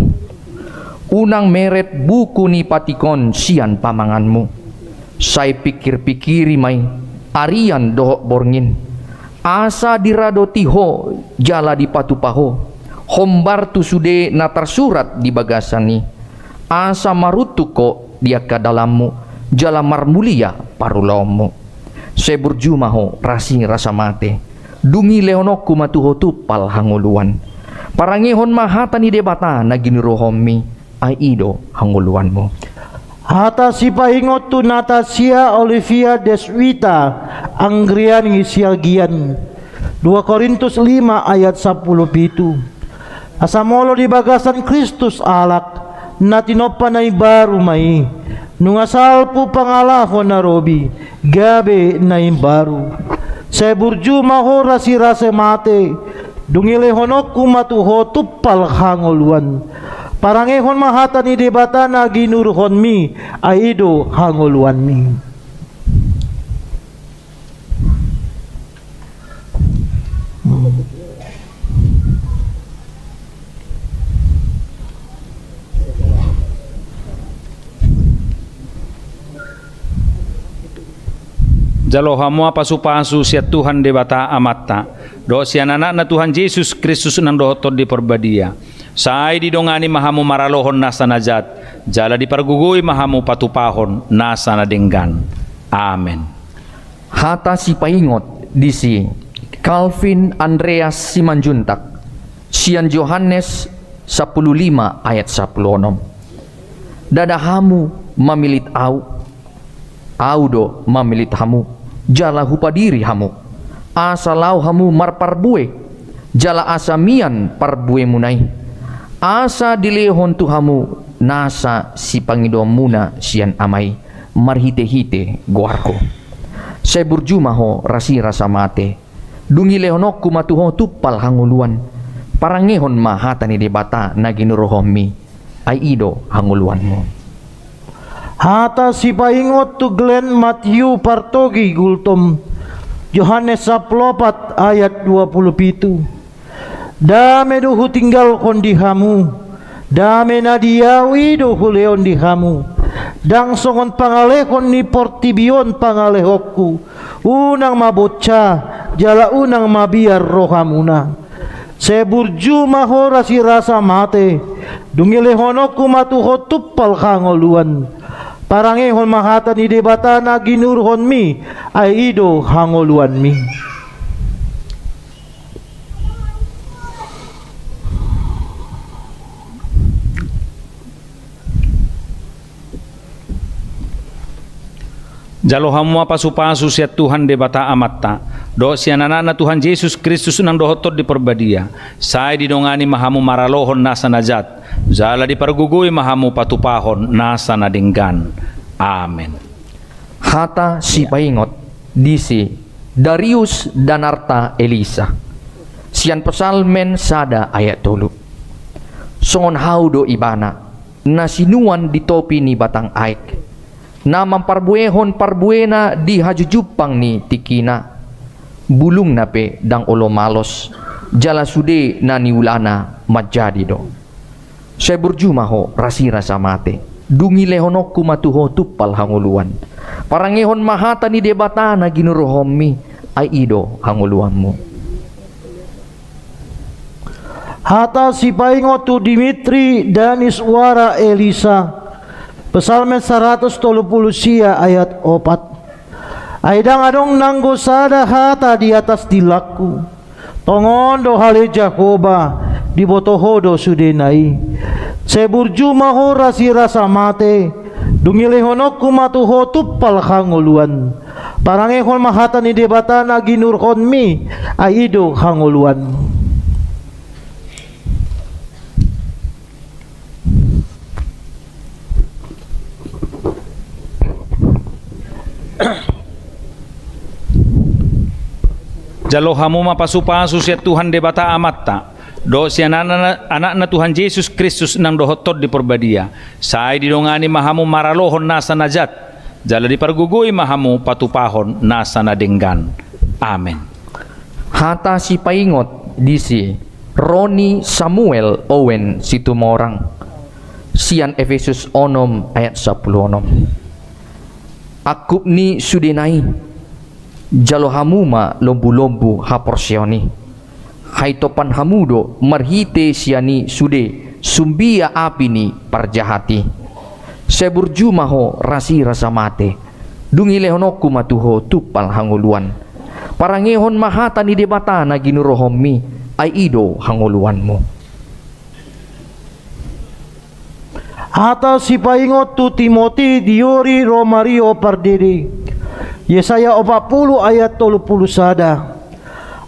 Unang meret buku ni patik on sian pamanganmu. Sai pikir-pikiri ma i, arian dohot borngin. Asa diradoti ho jala dipatupa ho, hombar tu sude na tarsurat di bagasan i. Asa maruntung ho di angka dalanmu, jala marmulia parulaonmu. Sai burju ma ho rasi rasa mate, dung i lehononku ma tu ho tumpal hangoluan. Parangehon ma hata ni Debata na ginuruhonmi, ai i do hangoluanmu. Hata sipaingot tu Natasia Olivia Deswita, Anggriani Siagian. Dua Korintus lima ayat sampulu pitu. Asa molo di bagasan Kristus halak, na tinompa na imbaru ma i. Nunga salpu pangalaho na robi, gabe na imbaru. Sai burju ma ho rasirasa mate, dung dilehononku ma tu ho tumpal hangoluan. Parangehon ma hata ni Debata na ginuruhonmi, ai i do hangoluanmi. Jalo hamu ma pasupasu sian Tuhan Debata Amanta, dohot sian Anakna Tuhan Jesus Kristus nang dohot Tondi Parbadia. Sai didongani ma hamu maralohon nasa na jat, jala dipargogoi ma hamu patupahon nasa na denggan. Amen. Hata sipaingot di si Calvin Andreas Simanjuntak, sian Johannes sampulu lima ayat sampulu onom. Ndada hamu mamillit au, au do mamillit hamu, jala hupadiri hamu, asa laho hamu marparbue, jala asa mian parbuemuna i, asa dilehon tu hamu nasa sipangidoanmuna sian Ama i, marhitehite goarhu. Sai burju ma ho rasirasa mate, dung dilehononku ma tu ho tumpal hangoluan. Parangehon ma hata ni Debata na ginuruhonmi, ai i do hangoluanmu. Hata sipaingot tu Glenn Matthew Partogi Gultom, Johannes sampulu opat ayat dua pulu pitu. Dame do hutinggalhon di hamu, dame na di au i do hulehon di hamu. Ndang songon pangalehon ni portibi on pangalehonku, unang ma bonsa, jala unang mabiar rohamuna. Sai burju ma ho rasirasa mate, dung dilehononku ma tu ho tumpal hangoluan. Parangehon ma hata ni Debata na ginuruhonmi, ai i do hangoluanmi. Jalo hamu ma pasupasu sian Tuhan Debata Amanta, dohot sian Anakna Tuhan Jesus Kristus nang dohot Tondi Parbadia. Sai didongani ma hamu maralohon nasa na jat, jala dipargogoi ma hamu patupahon nasa na denggan. Amen. Hata sipaingot di si Darius Danarta Elisa, sian Psalmen sada ayat tolu. Songon hau do ibana, na sinuan di topi ni batang aek, na mamparbuehon parbuena di hajujumpang ni tingkina. Bulungna pe ndang olo malos, jala sude na niulana manjadi do. Sai burju ma ho rasirasa mate, dung dilehononku ma tu ho tumpal hangoluan. Parangehon ma hata ni Debata na ginuruhonmi, ai i do hangoluanmu. Hata sipaingot tu Dimitri Daniswara Elisa, Psalmen saratus tolu pulu sia ayat opat. Ai ndang adong nanggo sada hata di atas dilangku. Tongon do ale Jahowa, diboto ho do sudena i. Sai burju ma ho rasirasa mate, dung dilehononku ma tu ho tumpal hangoluan. Parangehon ma hata ni Debata na ginuruhonmi, ai i do hangoluanmu. Jalo hamu ma pasupasu sian Tuhan Debata Amanta, dohot sian Anakna, Anakna Tuhan Jesus Kristus nang dohot Tondi Parbadia. Sai didongani ma hamu maralohon nasa na jat, jala dipargogoi ma hamu patupahon nasa na denggan. Amen. Hata sipaingot di si Roni Samuel Owen Situmorang, sian Efesus onom ayat sampulu onom. Angkup ni sudena i, jalo hamu ma lombulombu haporseaon i. Hahitompan hamu do marhite sian i sude sumbia api ni parjahat i. Sai burju ma ho rasirasa mate, dung dilehononku ma tu ho tumpal hangoluan. Parangehon ma hata ni Debata na ginuruhonmi, ai i do hangoluanmu. Hata sipaingot tu Timoti di Roma, Rio pardede. Yesaya opat pulu ayat tolu pulu sada.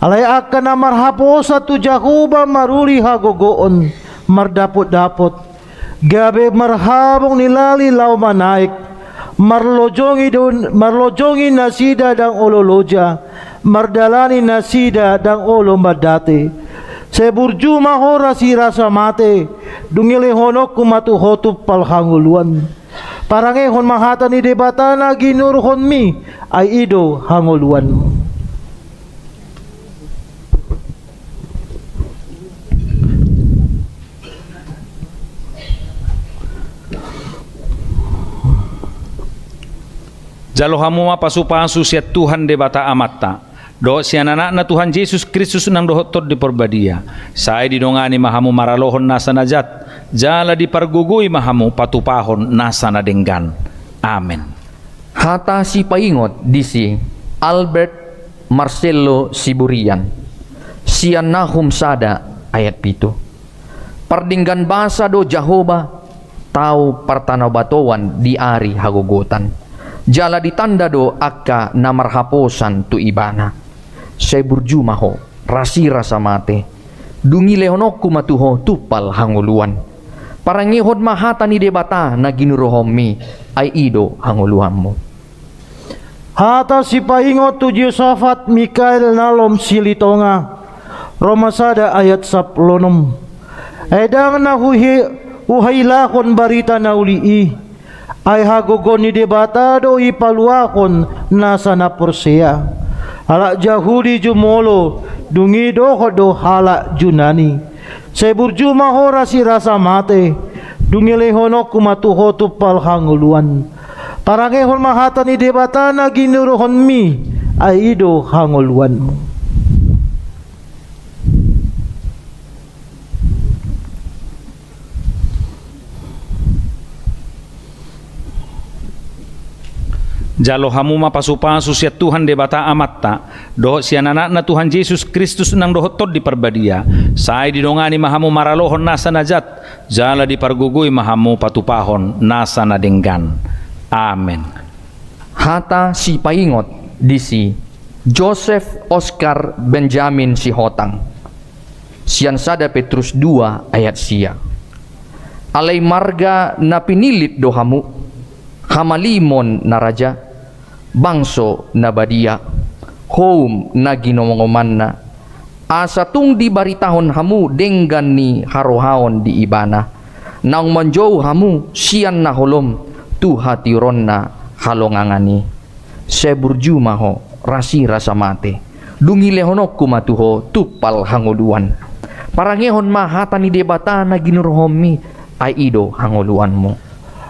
Alai angka na marhaposan tu Jahowa maruli hagogoon, mardapotdapot, gabe marhabong ni lali laho manaek, marlojongi do, marlojongi nasida ndang olo loja, mardalani nasida ndang olo mandate. Sai burju ma ho rasirasa mate, dung dilehononku ma tu ho tumpal hangoluan. Parangehon ma hata ni Debata na ginuruhonmi, ai i do hangoluanmu. Jalo hamu ma pasupasu sian Tuhan Debata Amanta, dohot sian Anakna Tuhan Jesus Kristus nang dohot Tondi Parbadia. Sai didongani ma hamu maralohon nasa na jat, jala dipargogoi ma hamu patupahon nasa na denggan. Amen. Hata sipaingot disi Albert Marcello Siburian, sian Nahum sada ayat pitu. Pardenggan basa do Jahowa, tau partanobatoan di ari hagogotan. Jala ditanda do angka na marhaposan tu Ibana. Sai burju ma ho rasirasa mate, dung dilehononku ma tu ho tumpal hangoluan. Parangehon ma hata ni Debata na ginuruhonmi, ai i do hangoluanmu. Hata sipaingot tu Josafat Mikael Nalom Silitonga, Roma sada ayat sampulu onom. Ai ndang na huhi-, huhailahon barita na uli i, ai hagogoon ni Debata do i paluahon nasa na porsea. Halak Jahudi jumolo, dung i dohot do halak Junani. Sai burju ma ho rasirasa mate, dung dilehononku ma tu ho tumpal hangoluan. Parangehon ma hata ni Debata na ginuruhonmi, ai i do hangoluanmu. Jalo hamu ma pasupasu sian Tuhan Debata Amanta, dohot sian Anakna Tuhan Jesus Kristus nang dohot Tondi Parbadia. Sai didongani ma hamu maralohon nasa na jat, jala dipargogoi ma hamu patupahon nasa na denggan. Amen. Hata sipaingot disi Joseph Oscar Benjamin Sihotang, sian sada Petrus dua ayat sia. Alai marga na pinillit do hamu, hamalimon na raja, bangso na badia, houm na ginomangomanna, asa tung dibaritahon hamu denggan ni harohaon di Ibana, naung manjou hamu sian na holom tu hatiuron na halongangan i. Sai burju ma ho rasirasa mate, dung dilehononku ma tu ho tumpal hangoluan. Parangehon ma hata ni Debata na ginuruhonmi, ai i do hangoluanmu.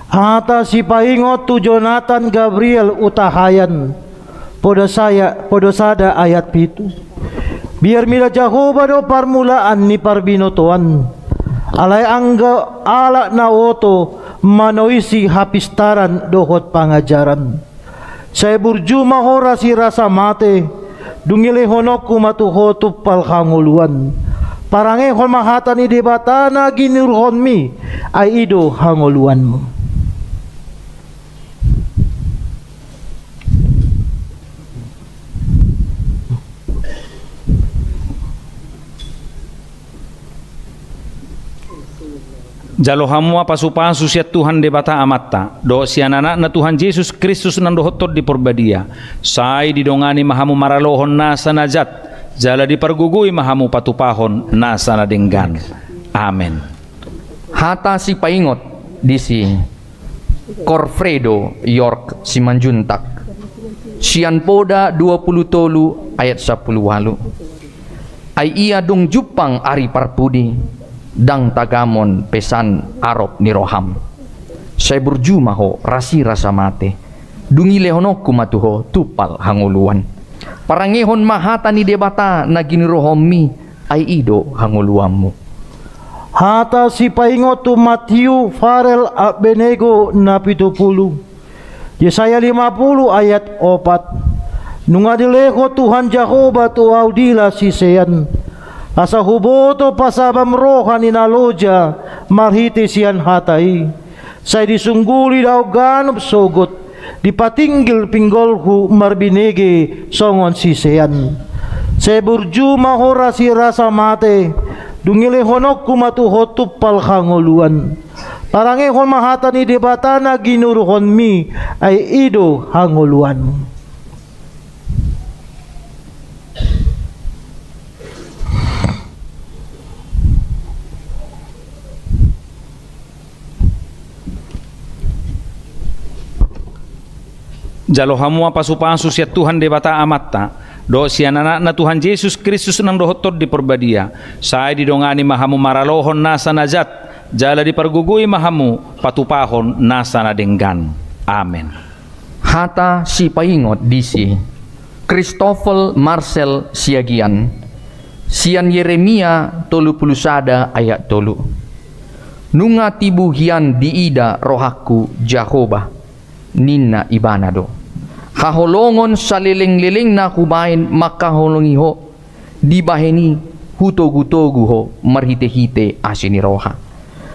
Hata sipaingot tu Jonathan Gabriel Hutahaean, poda saya, poda sada ayat pitu. Biar mida Jahowa do parmulaan ni parbinotoan, alai anggo halak na oto manoisi hapistaran dohot pangajaran. Sai burju ma ho rasirasa mate, dung dilehononku ma tu ho tumpal hangoluan. Parangehon ma hata ni Debata na ginuruhonmi, ai i do hangoluanmu. Jalo hamu ma pasupasu sian Tuhan Debata Amanta, dohot sian Anakna Tuhan Jesus Kristus nang dohot Tondi Parbadia. Sai didongani ma hamu maralohon nasa na jat, jala dipargogoi ma hamu patupahon nasa na denggan. Amen. Hata sipaingot disi Corfredo York Simanjuntak, sian Poda dua pulu tolu ayat sampulu ualu. Ai ia dung jumpang ari parpudi, ndang tagamon pesan arop ni roham. Sai burju ma ho rasirasa mate, dung dilehononku ma tu ho tumpal hangoluan. Parangehon ma hata ni Debata na ginuruhonmi, ai i do hangoluanmu. Hata sipaingot tu Matthew Farel Abednego na pitu pulu. Yesaya lima pulu ayat opat. Nunga dilehon Tuhan Jahowa tu ahu dila sisean, Asa huboto pasabam roha ni na loja marhite sian hata i. Sai disungguli do ahu ganup sogot, dipatinggil pinggolhu marbinege songon sisean. Sai burju ma ho rasirasa mate, dung ilehononku ma tu ho tumpal hangoluan. Parangehon ma hata ni Debata na ginuruhonmi, ai i do hangoluanmu. Jalo hamu ma pasupasu sian Tuhan Debata Amanta, dohot sian Anakna Tuhan Jesus Kristus nang dohot Tondi Parbadia, sai didongani ma hamu maralohon nasa na jat, jala dipargogoi ma hamu patupahon nasa na denggan. Amen. Hata sipaingot disi Christoffel Marcel Siagian, sian Yeremia tolu pulu sada ayat tolu. Nunga tibu hian diida rohangku Jahowa, ninna ibana do. Haholongon salelenglelengna hubahen mangkaholongi ho, dibahen i hutogutogu ho marhitehite asi ni roha.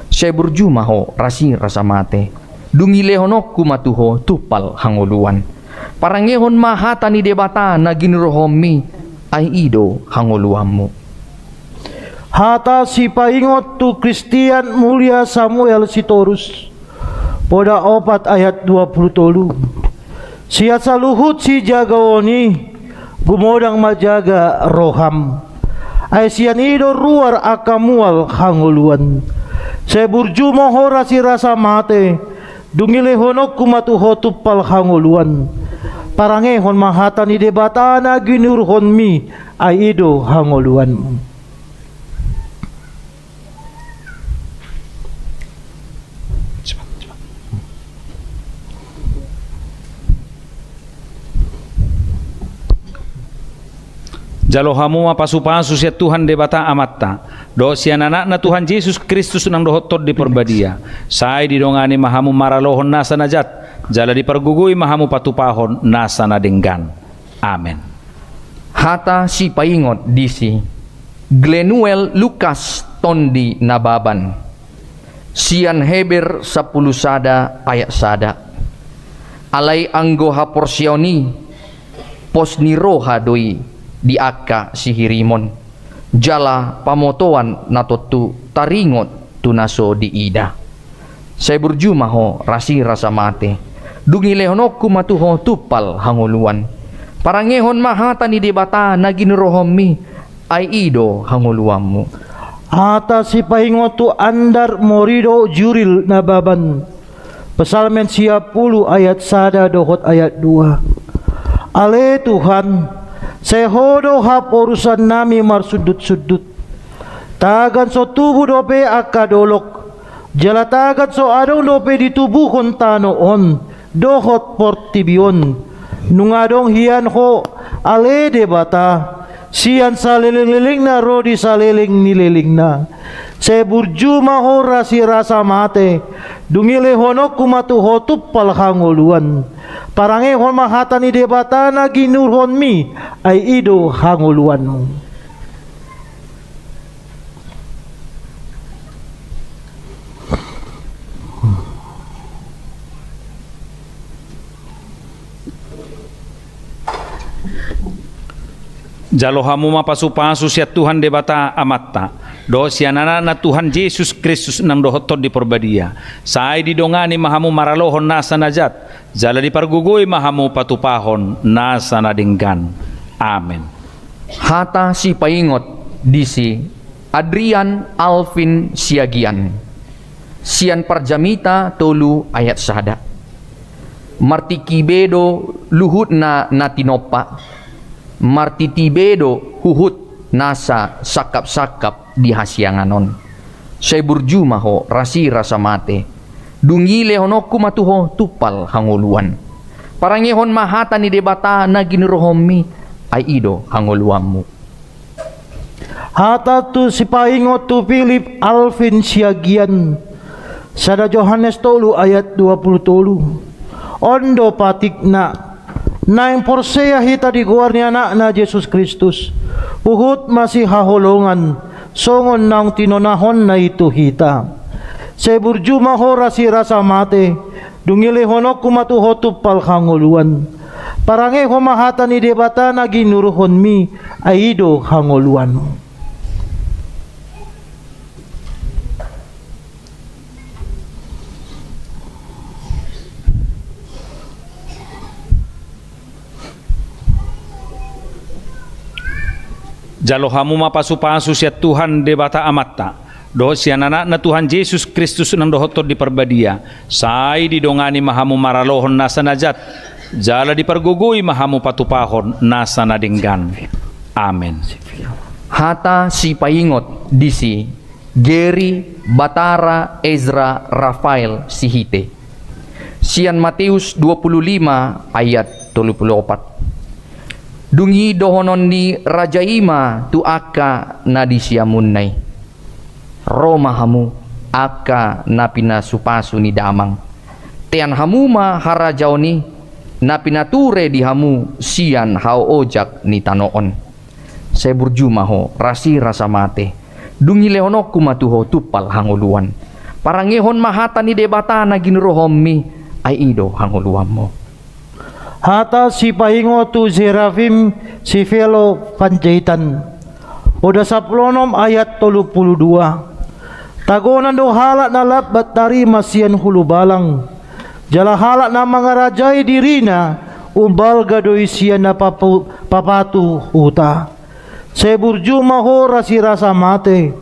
Sai burju ma ho rasirasa mate, dung ilehononku ma tu ho tumpal hangoluan. Parangehon ma hata ni Debata na ginuruhonmi, ai i do hangoluanmu. Hata sipaingot tu Christian Mulia Samuel Sitorus, poda opat ayat dua pulu tolu. Sian saluhut sijagaon i, gumodang ma jaga roham. Ai sian i do ruar angka mual hangoluan. Sai burju ma ho rasirasa mate, dung ilehononku ma tu ho tumpal hangoluan. Parangehon ma hata ni Debata na ginuruhonmi, ai i do hangoluanmu. Jalo hamu ma pasupasu sian Tuhan Debata Amanta, dohot sian Anakna Tuhan Jesus Kristus nang dohot Tondi Parbadia, sai didongani ma hamu maralohon nasa na jat, jala dipargogoi ma hamu patupahon nasa na denggan. Amen. Hata sipaingot disi Glenuel Lukas Tondi Nababan, sian Heber sampulu sada ayat sada. Alai anggo haporseaon i, pos ni roha do i di angka sihirimon, jala pamotoan na tontu taringot tu na so diida. Sai burju ma ho rasirasa mate, dung ilehononku ma tu ho tumpal hangoluan. Parangehon ma hata ni Debata na ginuruhonmi, ai i do hangoluanmu. Hata sipaingot tu Andar Morido Juril Nababan. Psalmen sia pulu ayat sada dohot ayat dua. Ale Tuhan, sai Ho do haporusannami marsundutsundut. Tagan so tubu dope angka dolok, jala tagan so adong dope ditubuhon tano on dohot portibi on. Nunga adong hian Ho, ale Debata, sian salelenglelengna ro di saleleng ni lelengna. Sai burju ma ho rasirasa mate, dung ilehononku ma tu ho tumpal hangoluan. Parangehon ma hata ni Debata na ginuruhonmi, ai i do hangoluanmu. Jalo hamu ma pasupasu sian Tuhan Debata Amanta, dohot sian Anakna Tuhan Jesus Kristus nang dohot Tondi Parbadia, sai didongani ma hamu maralohon nasa na jat, jala dipargogoi ma hamu patupahon nasa na denggan. Amen. Hata sipaingot disi Adrian Alvin Siagian, sian Parjamita tolu ayat sada. Martingki be do luhutna na tinompa, martiti be do huhut nasa sangkapsangkap di hasiangan on. Sai burju ma ho rasirasa mate, dung ilehononku ma tu ho tumpal hangoluan. Parangehon ma hata ni Debata na ginuruhonmi, ai i do hangoluanmu. Hata tu sipaingot tu Philip Alvin Siagian, sada Johannes tolu ayat dua pulu tolu. On do patikna, Naeng porsea hita di goar ni Anakna Jesus Kristus, huhut masihaholongan, songon naung tinonahonna i tu hita. Sai burju ma ho rasirasa mate, dung dilehononku ma tu ho tumpal hangoluan. Parangehon ma hata ni Debata na ginuruhonmi, ai i do hangoluanmu. Jalo hamu ma pasupasu sian Tuhan Debata Amanta, dohot sian Anakna Tuhan Jesus Kristus nang dohot Tondi Parbadia, sai didongani ma hamu maralohon nasa na jat, jala dipargogoi ma hamu patupahon nasa na denggan. Amen. Hata sipaingot disi Geri, Batara, Ezra, Rafael, Sihite. Sian Mateus dua puluh lima ayat tolu puluh opat. Dung i dohonon ni raja i ma tu angka na di siamunna i: Ro ma hamu, angka na pinasupasu ni damang. Tean hamu ma harajaon i, na pinature di hamu sian haojak ni tano on. Sai burju ma ho rasirasa mate, dung dilehononku ma tu ho tumpal hangoluan. Parangehon ma hata ni Debata na ginuruhonmi, ai i do hangoluanmu. Hata sipaingot tu Serafim, Sivelo, Panjaitan. Oda sampulu onom ayat tolu pulu dua. Tagonan do halak na lambat tarima sian hulubalang, jala halak na mangarajai dirina, umbalga do i sian na papu-, papatu huta. Sai burju ma ho rasirasa mate,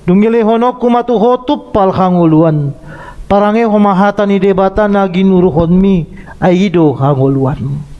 dung dilehononku ma tu ho tumpal hangoluan. Parangehon ma hata ni Debata na ginuruhonmi, ai i do hangoluanmu.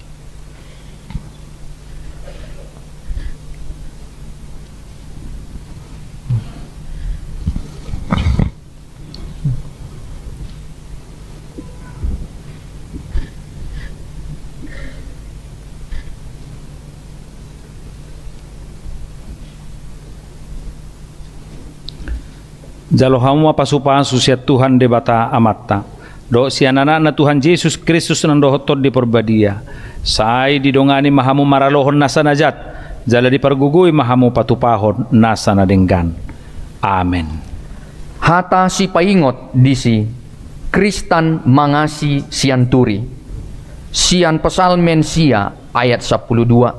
Jalo hamu ma pasupasu sian Tuhan Debata Amanta, dohot sian Anakna Tuhan Jesus Kristus nang dohot Tondi Parbadia, sai didongani ma hamu maralohon nasa na jat, jala dipargogoi ma hamu patupahon nasa na denggan. Amen. Hata sipaingot disi Kristan mangasi sian Turi. Sian Psalmen sia ayat sampulu dua.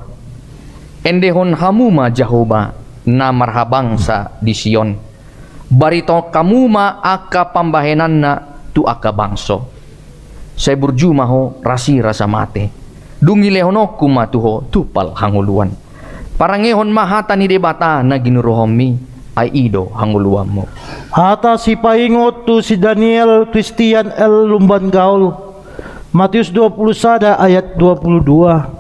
Endehon hamu ma Jahowa na marhabangsa di Sion. Baritahon hamu ma angka pambahenanna tu angka bangso. Sai burju ma ho rasirasa mate, dung dilehononku ma tu ho tumpal hangoluan. Parangehon ma hata ni Debata na ginuruhonmi, ai i do hangoluanmu. Hata sipaingot tu si Daniel Christian L. Lumban Gaol. Mateus dua pulu sada ayat dua pulu dua.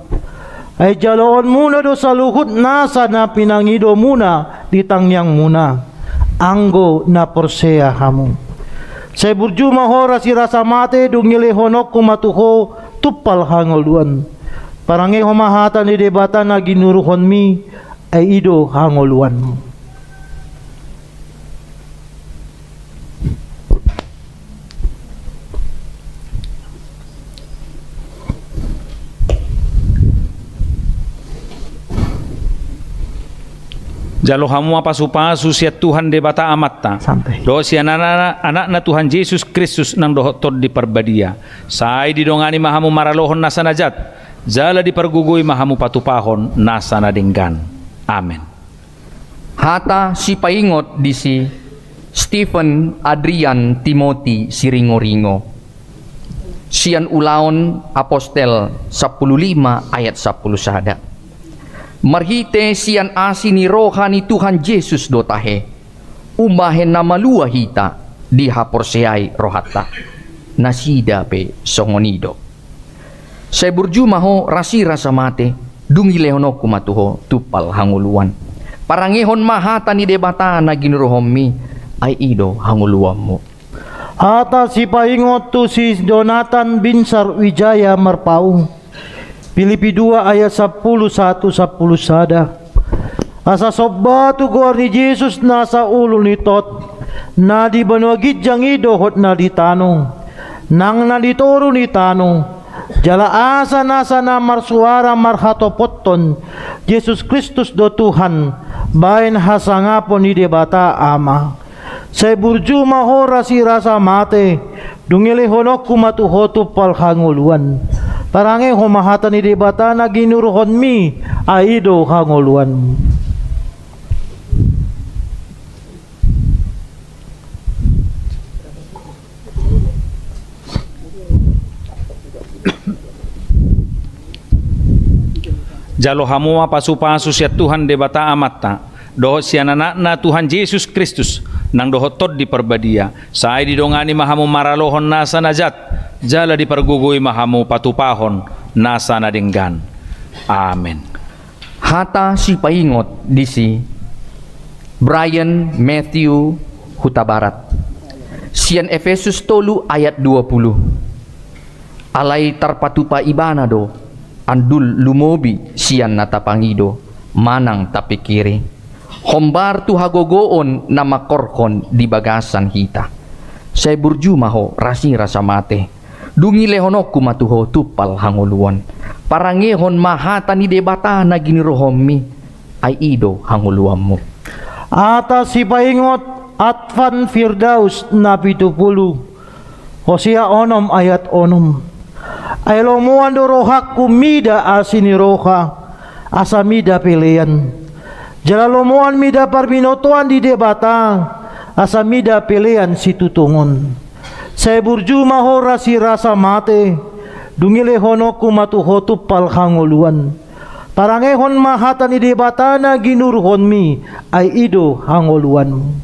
Ai jaloonmuna do saluhut nasa na pinangidomuna di tangiangmuna, anggo na porsea hamu. Sai burju ma ho rasirasa mate, dung dilehononku ma tu ho tumpal hangoluan. Parangehon ma hata ni Debata na ginuruhonmi, ai i do hangoluanmu. Jalo hamu ma pasupasu sian Tuhan Debata Amanta, santai, dohot sian Anakna, Anakna Tuhan Jesus Kristus nang dohot Tondi Parbadia. Sai didongani ma hamu maralohon nasa na jat, jala dipargogoi ma hamu patupahon nasa na denggan. Amen. Hata sipaingot disi Stephen Adrian Timothy Siringoringo. Sian Ulaon Apostel sampulu lima ayat sampulu sada. Marhite sian asi ni roha ni Tuhan Jesus do tahe, umbahen na malua hita dihaporseai rohanta. Nasida pe songon i do. Sai burju ma ho rasirasa mate, dung dilehononku ma tu ho tumpal hangoluan. Parangehon ma hata ni Debata na ginuruhonmi, ai i do hangoluanmu. Hata sipaingot tu si Jonathan Binsar Wijaya Marpaung. Pilipi dua ayat sampulu satu, sampulu sada. Asa somba tu goar ni Jesus nasa ulu ni tot, na di banua ginjang i dohot na di tano, nang na di toru ni tano, Jala asa nasa na marsuara marhatopothon Jesus Kristus do Tuhan, baen hasangapon ni Debata Ama. Sai burju ma ho rasirasa mate, dung i lehononku ma tu ho tumpal hangoluan. Parangehon ma hata ni Debata na ginuruhonmi, ai i do hangoluanmu. Jalo hamu ma pasupasu sian Tuhan Debata Amanta, dohot sian Anakna Tuhan Jesus Kristus, nang dohot Tondi Parbadia, sai didongani ma hamu maralohon nasa na jat, jala dipargogoi ma hamu patupahon nasa na denggan. Amen. Hata sipaingot disi Brian Matthew Hutabarat, sian Efesus tolu ayat dua puluh. Alai tarpatupa ibana do, andul lumobi sian na tapangido manang tapikiri, hombar tu hagogoon na mangkorhon di bagasan hita. Sai burju ma ho rasirasa mate, dung i lehononku ma tu ho tumpal hangoluan. Parangehon ma hata ni Debata na ginuruhonmi, ai i do hangoluanmu. Hata sipaingot Advent Firdaus na pitu pulu, Hosea onom ayat onom. Ai lomoan do rohangku mida asi ni roha, asa mida pelean. Jala lomoan mida parbinotoan di Debata, asa mida pelean situtungon. Sai burju ma ho rasirasa mate, dung i lehononku ma tu ho tumpal hangoluan. Parangehon ma hata ni Debata na ginuruhonmi, ai i do hangoluanmu.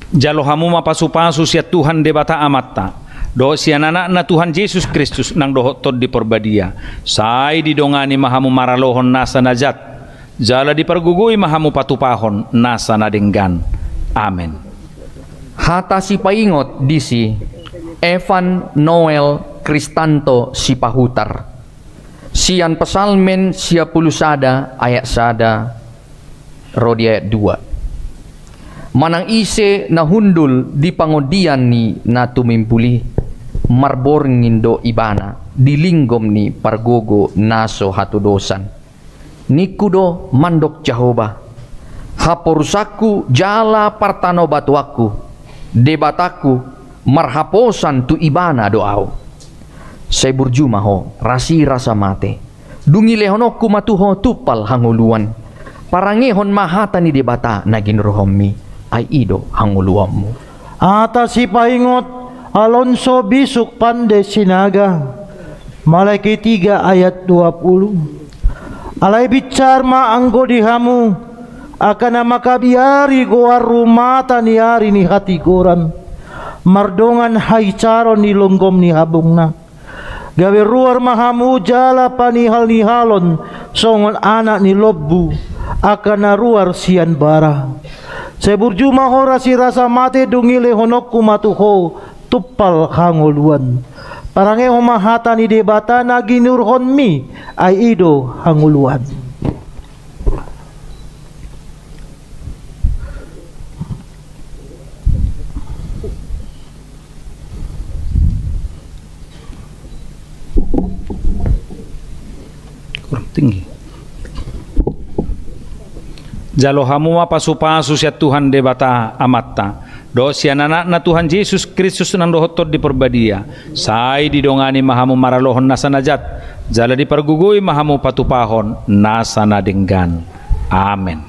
Jalo hamu ma pasupasu sian Tuhan Debata Amanta, dohot sian Anakna Tuhan Jesus Kristus nang dohot Tondi Parbadia, sai didongani ma hamu maralohon nasa na jat, jala dipargogoi ma hamu patupahon nasa na denggan. Amen. Hata sipaingot disi Evan Noel Kristanto Sipahutar, sian Psalmen sia pulu sada ayat sada ro di ayat dua. Manang ise na hundul di pangondian ni na tumimbul i, marborngin do ibana di linggom ni pargogo na so hatudosan. Ningku do mandok Jahowa, haporusanku jala partanobatoanku, Debatangku, marhaposan tu Ibana do ahu. Sai burju ma ho rasirasa mate, dung i lehononku ma tu ho tumpal hangoluan. Parangehon ma hata ni Debata na ginuruhonmi, ai i do hangoluanmu. Hata sipaingot Alonso Bisuk Pande Sinaga, Malaki tiga ayat dua pulu. Alai binsar ma anggo di hamu, angka na mangkabiari goar rumata ni ari ni hatigoran, mardongan haisaron ni longgom ni habungna. Gabe ruar ma hamu jala panihalnihalon songon anak ni lombu, angka na ruar sian bara. Sai burju ma ho rasirasa mate, dung i lehononku ma tu ho tumpal hangoluan. Parangehon ma hata ni Debata na ginuruhonmi, ai i do hangoluan. Kurang tinggi. Jalo hamu ma pasupasu sian Tuhan Debata Amanta, dohot sian Anakna Tuhan Jesus Kristus nang dohot Tondi Parbadia, sai didongani ma hamu maralohon nasa na jat, jala dipargogoi ma hamu patupahon nasa na denggan. Amen.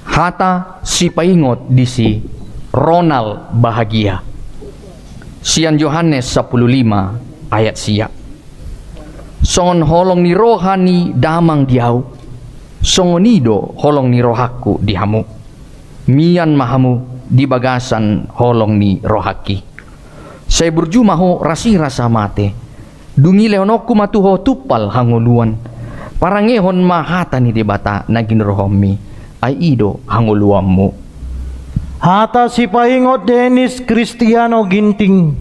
Hata sipaingot disi Ronald Bahagia, sian Johannes sampulu lima ayat sia. Songon holong ni roha ni Damang di ahu, songon i do holong ni rohangku di hamu. Mian ma hamu di bagasan holong ni rohangki. Sai burju ma ho rasirasa mate, dung i lehononku ma tu ho tumpal hangoluan. Parangehon ma hata ni Debata na ginuruhonmi, ai i do hangoluanmu. Hata sipaingot Denis Kristiano Ginting,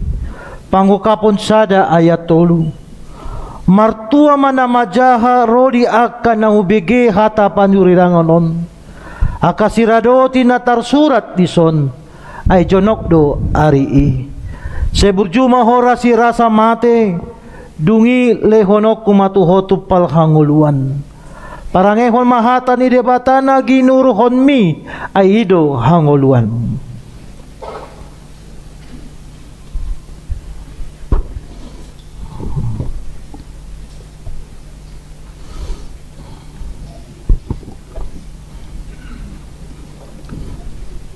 Pangungkapon sada ayat tolu. Martua ma na manjaha ro di angka na hubege hata panurirangon on. Angka siradoti na tarsurat dison, ai jonok do ari i. Sai burju ma ho rasirasa mate, dung i lehononku ma tu ho tumpal hangoluan. Parangehon ma hata ni Debata na ginuruhonmi, ai i do hangoluanmi.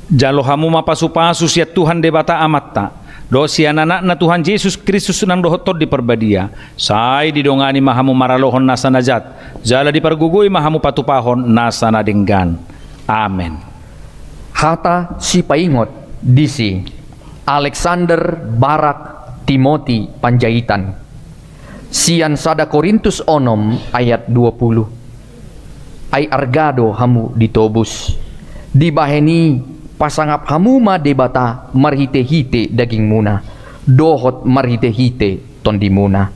Jalo hamu ma pasupasu sian Tuhan Debata Amanta, dohot sian Anakna Tuhan Jesus Kristus nang dohot Tondi Parbadia, sai didongani ma hamu maralohon nasa na jat, jala dipargogoi ma hamu patupahon nasa na denggan. Amen. Hata sipaingot di si Alexander Barak Timothy Panjaitan. Sian sada Korintus onom ayat dua puluh. Ai arga do hamu ditobus. Dibahen i pasangap hamu ma Debata marhitehite dagingmuna, dohot marhitehite tondimuna.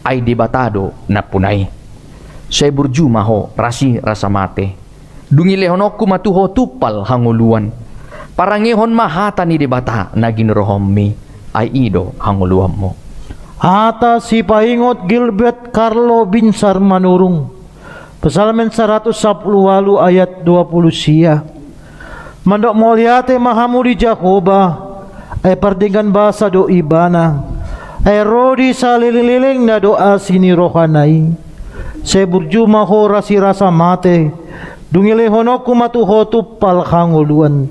Ai Debata do nampuna i. Sai burju ma ho rasirasa mate. Dung i lehononku ma tu ho tumpal hangoluan. Parangehon ma hata ni Debata na ginuruhonmi, ai i do hangoluanmu. Hata sipaingot Gilbert Carlo Binsar Manurung. Psalmen saratus sampulu ualu ayat dua puluh sia. Mandok mauliate ma hamu di Jahowa, ai pardenggan basa do Ibana, ai ro di saleleng-lelengna do asi ni rohana i. Sai burju ma ho rasirasa mate, dung i lehononku ma tu ho tumpal hangoluan.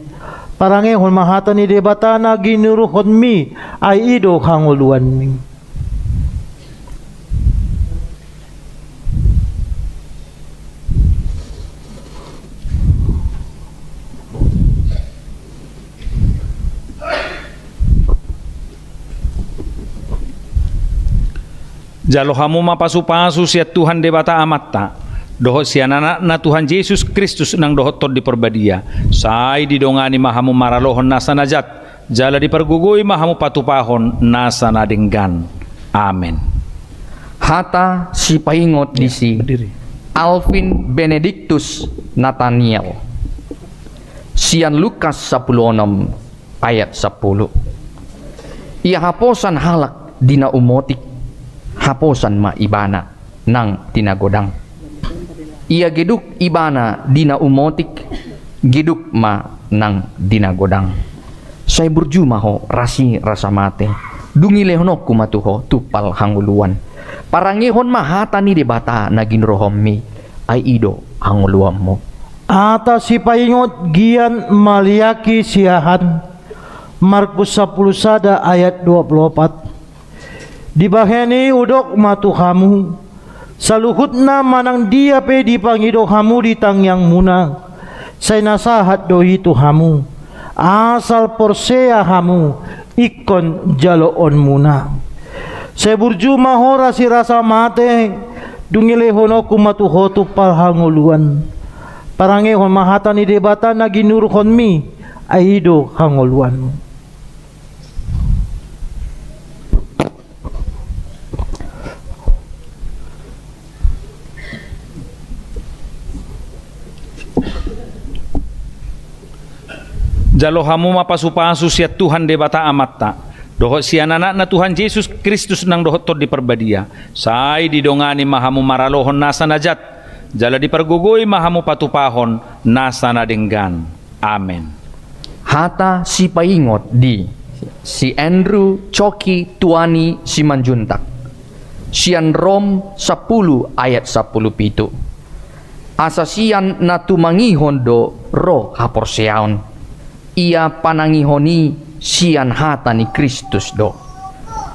Parangehon ma hata ni Debata na ginuruhonmi, ai i do hangoluanmi. Jalo hamu ma pasupasu sian Tuhan Debata Amanta, dohot sian Anakna Tuhan Jesus Kristus nang dohot Tondi Parbadia, sai didongani ma hamu maralohon nasa na jat, jala dipargogoi ma hamu patupahon nasa na denggan. Amen. Hata sipaingot di si Alvin Benedictus Nathaniel. Sian Lukas sampulu onom ayat sampulu. Ia haposan halak di na umotik, haposan ma ibana nang di na godang. Ia geduk ibana di na umotik, geduk ma nang di na godang. Sai burju ma ho rasirasa mate, dung i lehononku ma tu ho tumpal hangoluan. Parangehon ma hata ni Debata na ginuruhonmi, ai i do hangoluanmu. Hata sipaingot Gian Maliaki Siahaan. Markus sampulu sada ayat dua puluh opat. Dibahen i hudok ma tu hamu, saluhutna manang dia pe dipangido hamu di tangiangmuna, sai na sahat do i tu hamu, asal porsea hamu ingkon jaloonmuna. Sai burju ma ho rasirasa mate, dung i lehononku ma tu ho tumpal hangoluan. Parangehon ma hata ni Debata na ginuruhonmi, ai i do hangoluanmu. Jalo hamu ma pasupasu sian Tuhan Debata Amanta, dohot sian Anakna Tuhan Jesus Kristus nang dohot Tondi Parbadia, sai didongani ma hamu maralohon nasa na jat, jala dipargogoi ma hamu patupahon nasa na denggan. Amen. Hata sipaingot di si Andrew Coki Tuani Simanjuntak. Sian Rom sampulu ayat sampulu pitu. Asa sian na tumangihon do ro haporseaon. Ia panangihon i sian hata ni Kristus do.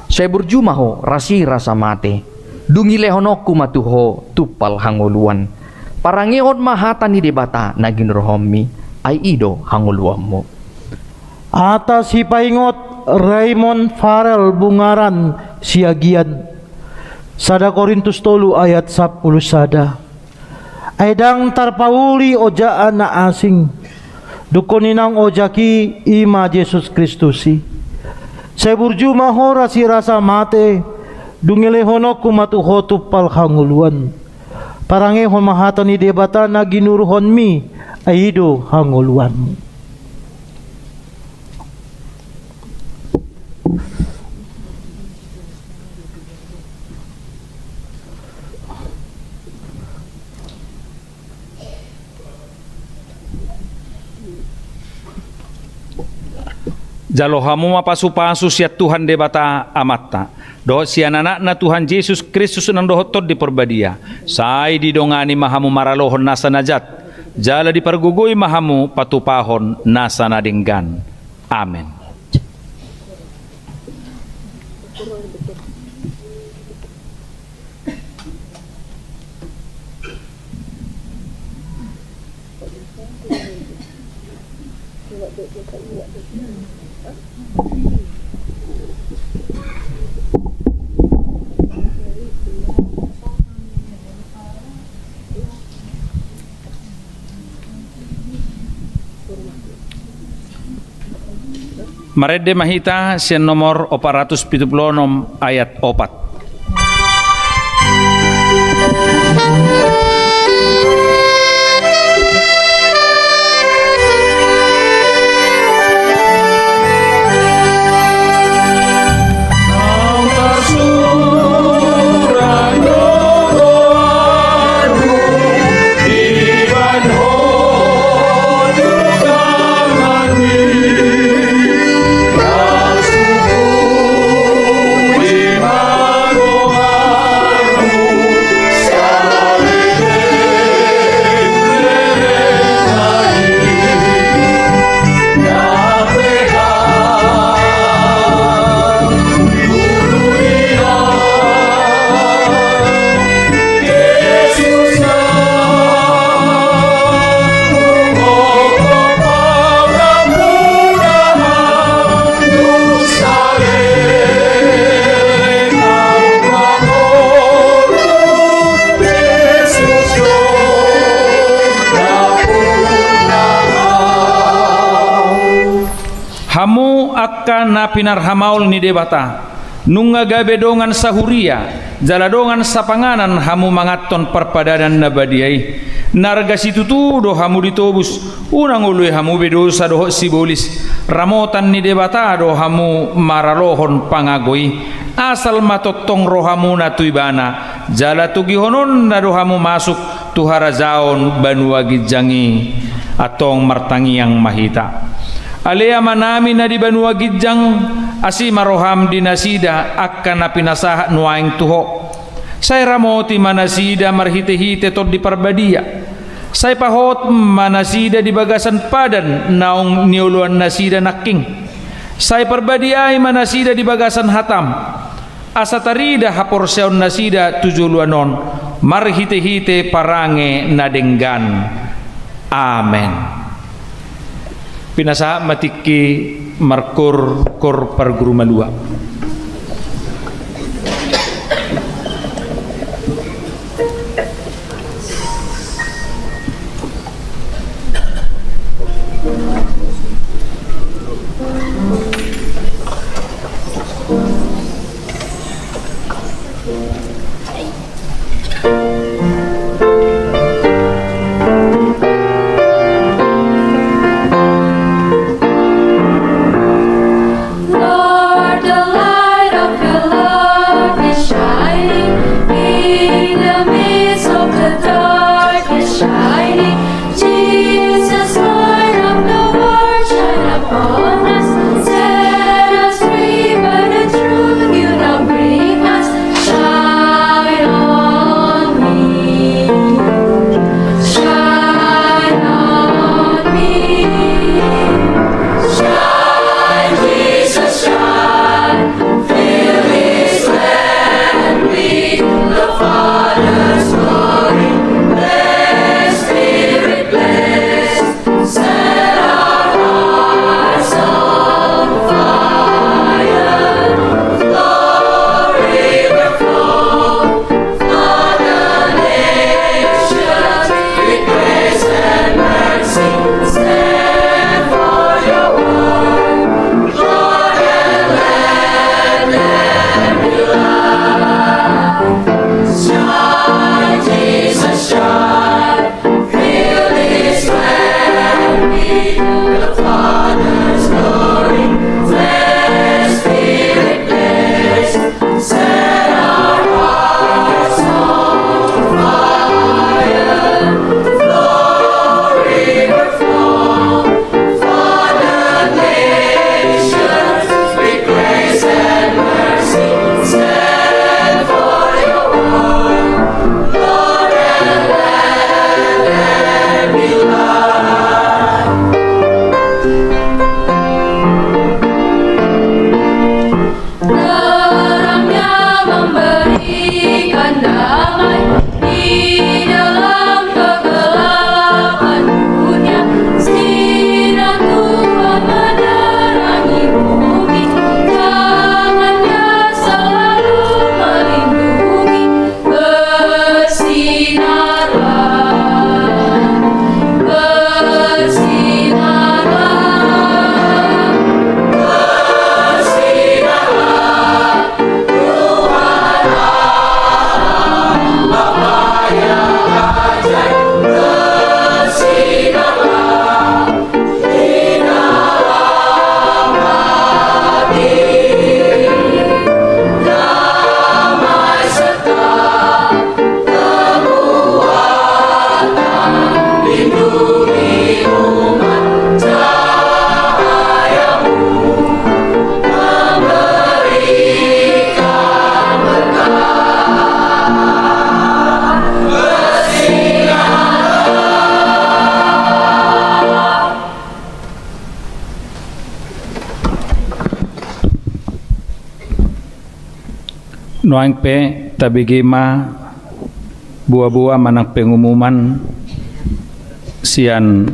Sai burju ma ho rasirasa mate, dung i lehononku ma tu ho tumpal hangoluan. Parangehon ma hata ni Debata na ginuruhonmi, ai i do hangoluanmu. Hata sipaingot Raymond Farel Bungaran Siagian. Sada Korintus tolu ayat sampulu sada. Ai ndang tarpauli ojaan na asing. Dungkon i naung ojak i, i ma Jesus Kristus i. Sai burju ma ho rasirasa mate, Dung i lehononku ma tu Ho tumpal hangoluan. Parangehon ma hata ni Debata na ginuruhonmi, ai i do hangoluanmu. Jalo hamu ma pasupasu sian Tuhan Debata Amanta, dohot sian Anakna Tuhan Jesus Kristus nang dohot Tondi Parbadia. Sai didongani ma hamu maralohon nasa na jat, jala dipargogoi ma hamu patupahon nasa na denggan. Amen. Marende ma hita sian nomor opat ratus pitu pulu onom ayat opat. Hamu angka na pinarhamaol ni Debata, nunga gabe dongan sahuria jala dongan sapanganan hamu manganhon parpadanan na badia i. Na arga situtu do hamu ditobus, unang oloi hamu be dosa dohot sibolis. Ramotan ni Debata do hamu maralohon pangago i. Asal ma tongtong rohamuna tu Ibana, jala togihononna do hamu masuk tu harajaon banua ginjang i. Antong martangiang ma hita. Ale Amanami na di banua ginjang, asi ma roham di nasida angka na pinasahat nuaeng tu Ho. Sai ramoti ma nasida marhitehite Tondi Parbadia. Sai pahot ma nasida di bagasan padan naung nioloannasida nangkin. Sai parbadiai ma nasida di bagasan hatam, asa tarida haporseaonnasida tu joloan on marhitehite parange na denggan. Amen. Pinasahat ma tingki markoor, koor parguru malua. Nuaeng pe tabege ma boa-boa manang pengumuman sian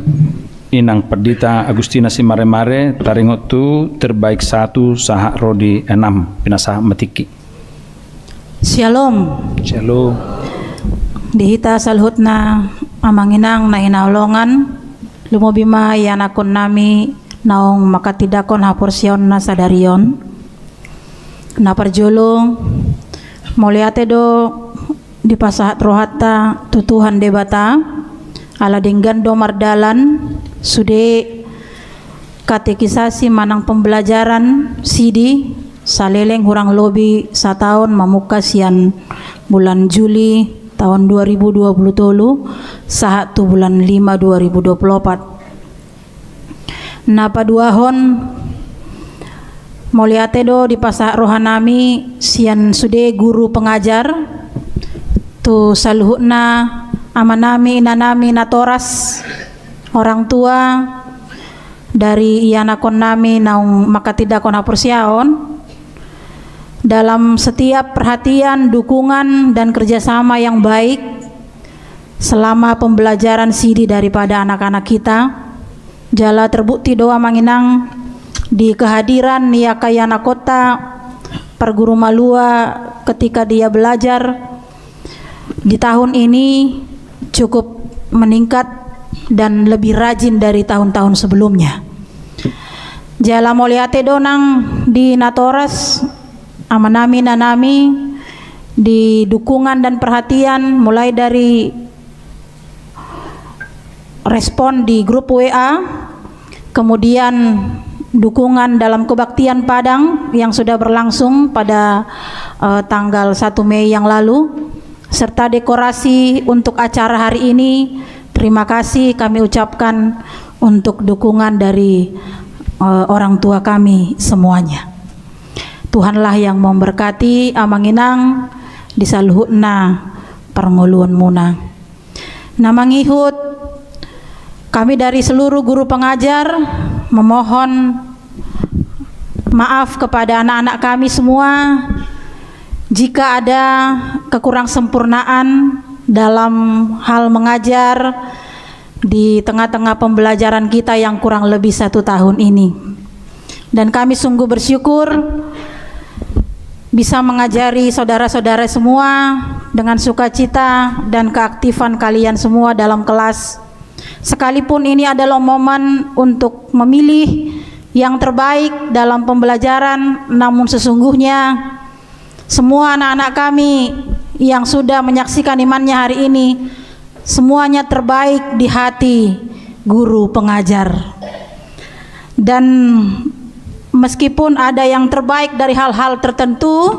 Inang Pandita Agustina Simaremare, taringot tu terbaik satu sahat ro di enam, pinasahat ma tingki. Syalom. Syalom. Di hita saluhutna amang inang na hinaholongan, lumobi ma ianakkon nami naung manghatindanghon haporseaon na sadari on. Na parjolo, mauliate do dipasahat rohanta tu Tuhan Debata, ala denggan do mardalan sude katekisasi manang pembelajaran sidi, saleleng hurang lobi sataon, mamungka sian bulan Juli taon dua ribu dua puluh tolu sahat tu bulan lima dua ribu dua puluh opat. Na paduahon, mauliate do dipasahat roha nami sian sude guru pengajar, tu saluhutna ama nami, ina nami natoras, orang tua dari ianakkon nami naung manghatindanghon haporseaon, dalam setiap perhatian, dukungan, dan kerjasama yang baik selama pembelajaran sidi daripada anak-anak kita. Jala terbukti do amang inang di kehadiran ni angka ianakkonta parguru malua ketika dia belajar di tahun ini cukup meningkat dan lebih rajin dari tahun-tahun sebelumnya. Jala mauliate do nang di natoras, ama nami, ina nami, di dukungan dan perhatian, mulai dari respon di grup W A, kemudian dukungan dalam kebaktian Padang yang sudah berlangsung pada, eh, tanggal satu Mei yang lalu, serta dekorasi untuk acara hari ini. Terima kasih kami ucapkan untuk dukungan dari, eh, orang tua kami semuanya. Tuhanlah yang memberkati amang inang di saluhutna parngoluonmuna. Na mangihut, kami dari seluruh guru pengajar memohon maaf kepada anak-anak kami semua jika ada kekurang sempurnaan dalam hal mengajar di tengah-tengah pembelajaran kita yang kurang lebih satu tahun ini. Dan kami sungguh bersyukur bisa mengajari saudara-saudara semua dengan sukacita dan keaktifan kalian semua dalam kelas. Sekalipun ini adalah momen untuk memilih yang terbaik dalam pembelajaran, namun sesungguhnya semua anak-anak kami yang sudah menyaksikan imannya hari ini, semuanya terbaik di hati guru pengajar. Dan meskipun ada yang terbaik dari hal-hal tertentu,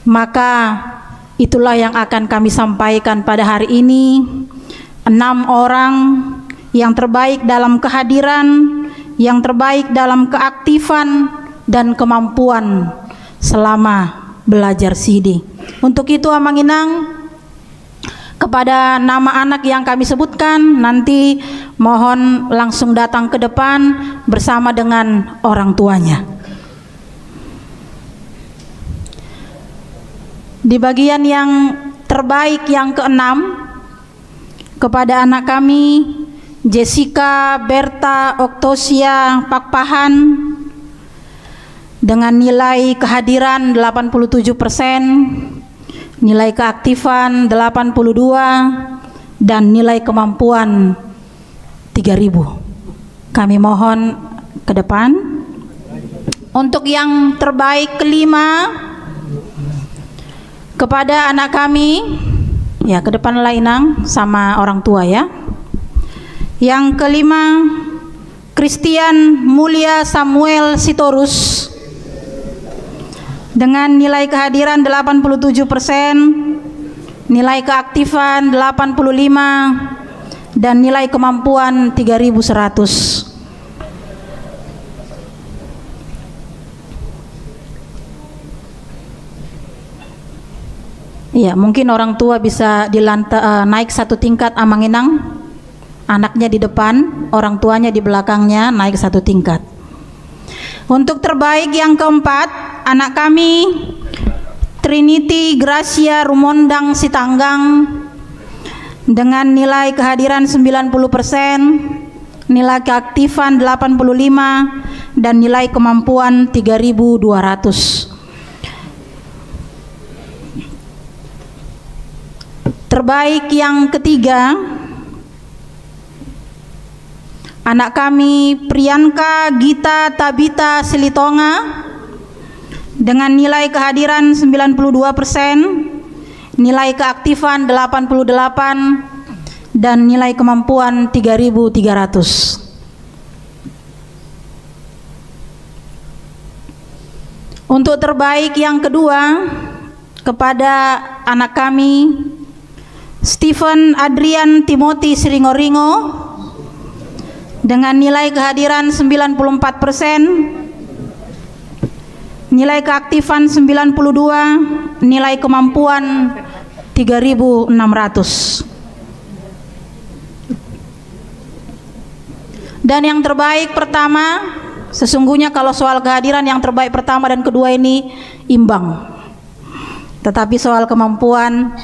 maka itulah yang akan kami sampaikan pada hari ini. Enam orang yang terbaik dalam kehadiran, yang terbaik dalam keaktifan dan kemampuan selama belajar sidi. Untuk itu, amang inang, kepada nama anak yang kami sebutkan, nanti mohon langsung datang ke depan bersama dengan orang tuanya. Di bagian yang terbaik yang keenam, kepada anak kami, Jessica Berta Octosia Pakpahan, dengan nilai kehadiran delapan puluh tujuh persen, nilai keaktifan delapan puluh dua, dan nilai kemampuan tiga ribu. Kami mohon ke depan. Untuk yang terbaik kelima, kepada anak kami, ya, ke depanlah inang sama orang tua, ya. Yang kelima, Christian Mulia Samuel Sitorus, dengan nilai kehadiran delapan puluh tujuh persen, nilai keaktifan delapan puluh lima, dan nilai kemampuan tiga ribu seratus. Iya, mungkin orang tua bisa dilanta-, eh, naik satu tingkat, amang inang. Anaknya di depan, orang tuanya di belakangnya, naik satu tingkat. Untuk terbaik yang keempat, anak kami, Trinity Gracia Rumondang Sitanggang dengan nilai kehadiran sembilan puluh persen, nilai keaktifan delapan puluh lima, dan nilai kemampuan tiga ribu dua ratus. Terbaik yang ketiga, anak kami Priyanka Gita Tabita Silitonga dengan nilai kehadiran sembilan puluh dua persen, nilai keaktifan delapan puluh delapan, dan nilai kemampuan tiga ribu tiga ratus. Untuk terbaik yang kedua, kepada anak kami, Stephen Adrian Timothy Siringoringo, dengan nilai kehadiran sembilan puluh empat persen, nilai keaktifan sembilan puluh dua, nilai kemampuan tiga ribu enam ratus. Dan yang terbaik pertama, sesungguhnya kalau soal kehadiran, yang terbaik pertama dan kedua ini imbang. Tetapi soal kemampuan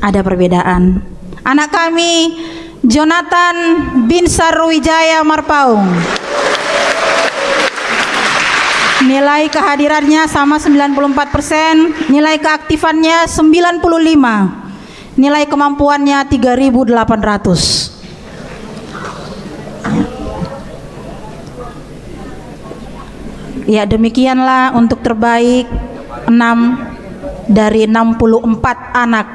ada perbedaan. Anak kami, Jonathan Binsar Wijaya Marpaung. Nilai kehadirannya sama sembilan puluh empat persen, nilai keaktifannya sembilan puluh lima, nilai kemampuannya tiga ribu delapan ratus. Ya, demikianlah untuk terbaik enam dari enam puluh empat anak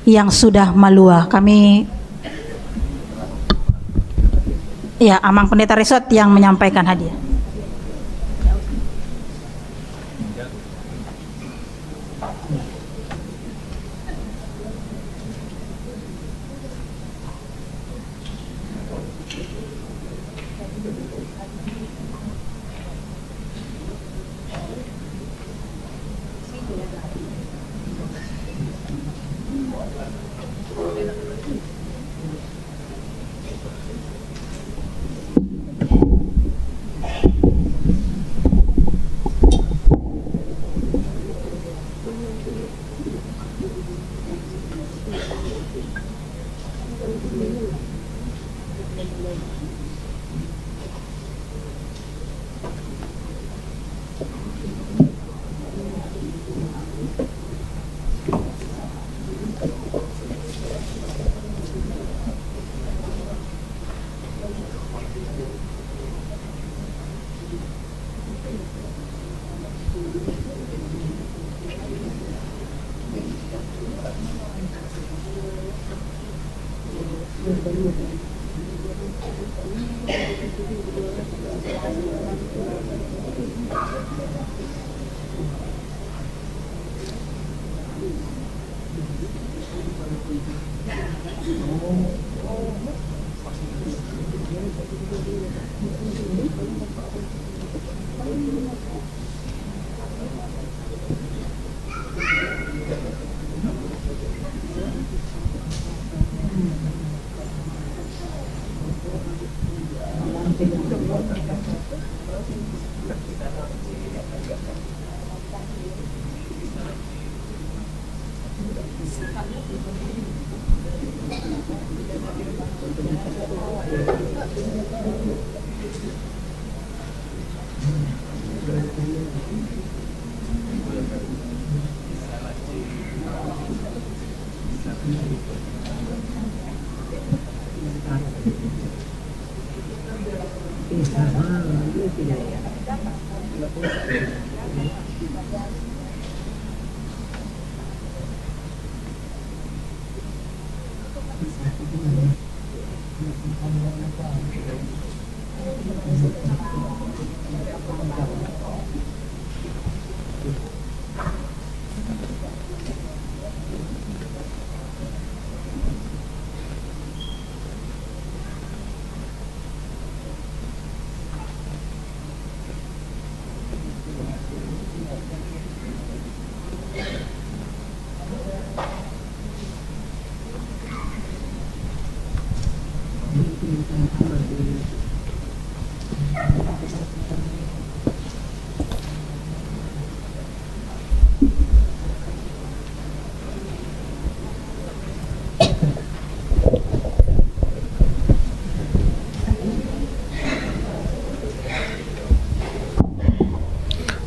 yang sudah malua. Kami, ya, Amang Pendeta Resort yang menyampaikan hadiah.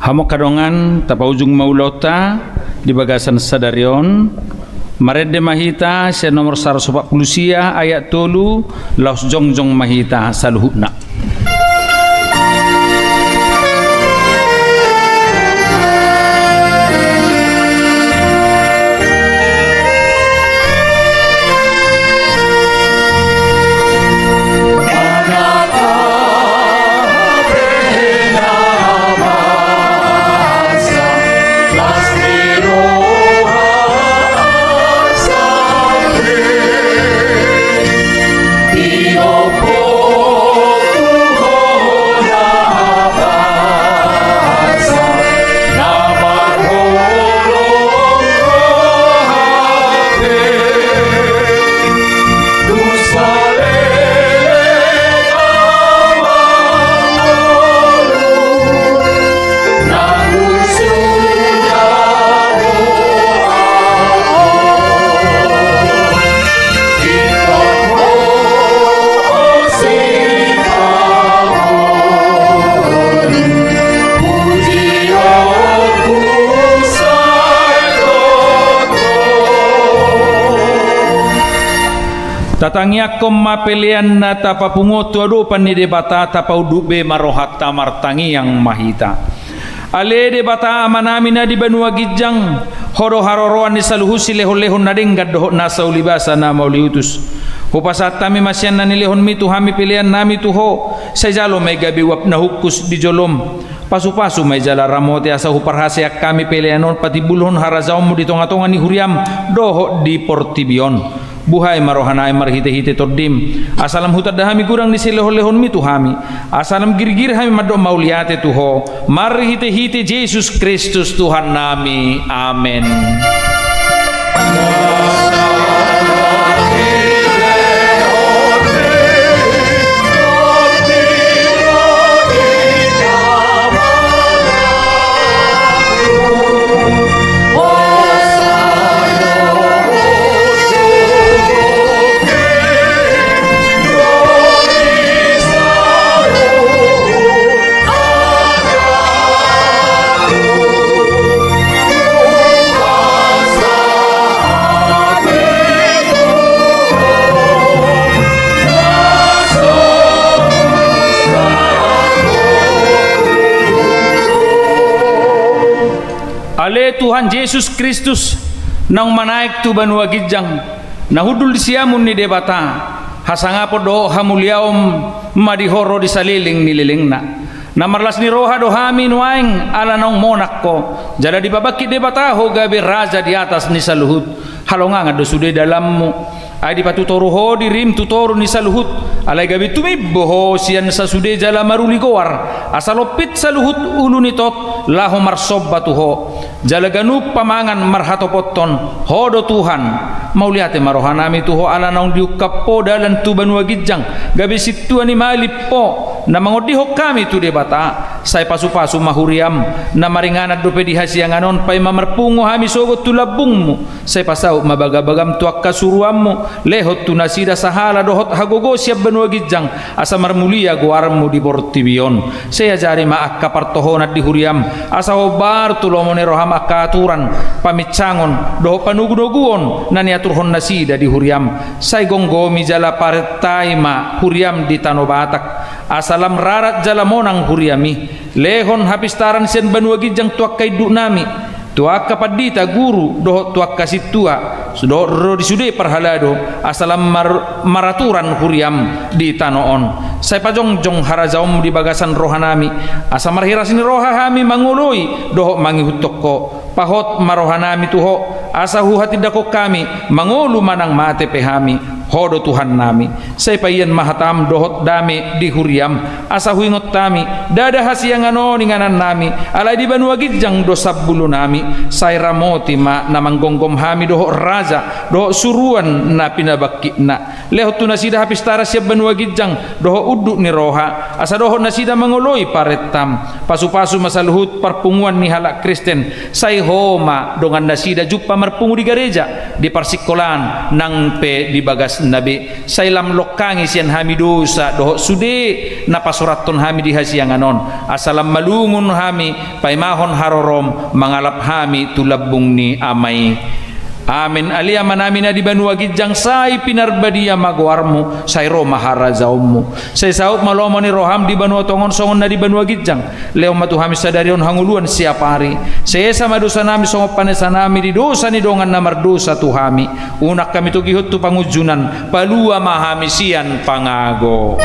Hamu angka dongan, tapaujung ma ulaonta di bagasan sadari on. Marende ma hita sian nomor saratus opat pulu sia ayat tolu, laos jongjong ma hita saluhutna. Tatangiangkon ma pelean na tapapungu tu adopan ni Debata, tapaunduk be ma rohanta, martangiang ma hita. Ale Debata Amanami na di banua ginjang, Ho do haroroan ni saluhut silehonlehon na denggan dohot nasa ulibasa na mauliutus. Hupasahat hami ma sian na nilehonMi tu hami peleannami tu Ho, sai jalo ma i gabe uap na hungkus di joloM. Pasupasu ma i jala ramoti asa huparhaseang hami pelean on patimbulhon harajaonMu di tongatonga ni huriaM dohot di portibi on. Buhai ma rohanami marhitehite TondiM, asa lam hutanda hami godang ni silehonlehonMi tu hami, asa lam girgir hami mandok mauliate tu Ho, marhitehite Jesus Kristus Tuhannami. Amen. Ale Tuhan Jesus Kristus, naung manaek tu banua ginjang, na hundul di siamun ni Debata, hasangapon dohot hamuliaon ma di Ho ro di saleleng ni lelengna. Na marlas ni roha do hami nuaeng ala naung monang Ho, jala dipabangkit Debata Ho gabe Raja di atas ni saluhut. Halongangan do sude dalanMu. Ai dipatutoru Ho dirim tu toru ni saluhut, alai gabe tumimbo Ho sian sasude jala maruli goar, asa lompit saluhut ulu ni tot laho marsomba tu Ho. Jala ganup pamangan marhatopothon, Ho do Tuhan. Mauliate ma rohanami tu Ho ala naung diungkap Ho dalan tu banua ginjang, gabe sintua ni malim Ho, na mangondihon hami tu Debata. Sai pasupasu ma huriaM, na maringanan dope di hasiangan on, paima marpungu hami sogot tu lambungMu. Sai pasaut ma bagabagaM tu angka suruanMu, lehon tu nasida sahala dohot hagogo sian banua ginjang, asa marmulia goarMu di portibi on. Sai ajari ma angka partohonan di huriaM, asa hombar tu lomo ni rohaM angka aturan, paminsangon, dohot panogunoguon na niaturhon nasida di huriaM. Sai gomgomi jala parentai ma huriaM di tano Batak, asa lam rarat jala monang huriaMi. Lehon hapistaran sian banua ginjang tu angka induknami, tu angka pandita, guru, dohot tu angka sintua, dohot ro di sude parhalado, asa lam mar-, maraturan huriaM di tano on. Sai pajongjong harajaonMu di bagasan rohanami, asa marhiras ni roha hami mangoloi dohot mangihuthon Ho. Pahot ma rohanami tu Ho, asa huhatindangkon hami, mangolu manang mate pe hami, Ho do Tuhannami. Sai paian ma hataM dohot dame di huriaM, asa huingot hami, ndada hasiangan on inganannami, alai di banua ginjang do sambulonami. Sai ramoti ma na manggomgom hami dohot raja, dohot suruan na pinabangkitna. Lehon tu nasida hapistaran sian banua ginjang dohot unduk ni roha, asa dohot nasida mangoloi parentam. Pasupasu ma saluhut parpunguan ni halak Kristen, sai Ho ma dongan nasida jumpa marpungu di gareja, di parsingkolaan, nang pe di bagasna be. Sai lam longkangi sian hami dosa dohot sude na pasurathon hami di hasiangan on, asa lam malungun hami paimahon harorom mangalap hami tu lambung ni Ama i. Amen. Ale Amanami na di banua ginjang, sai pinarbadia ma goarmu, sai ro ma harajaonmu. Sai saut ma lomo ni roham di banua tonga on songon na di banua ginjang. Lehon ma tu hami sadari on hangoluan siapari. Sai esa ma dosanami songon panesanami di dosa ni dongan na mardosa tu hami. Unang hami togihon tu pangunjunan, palua ma hami sian pangago.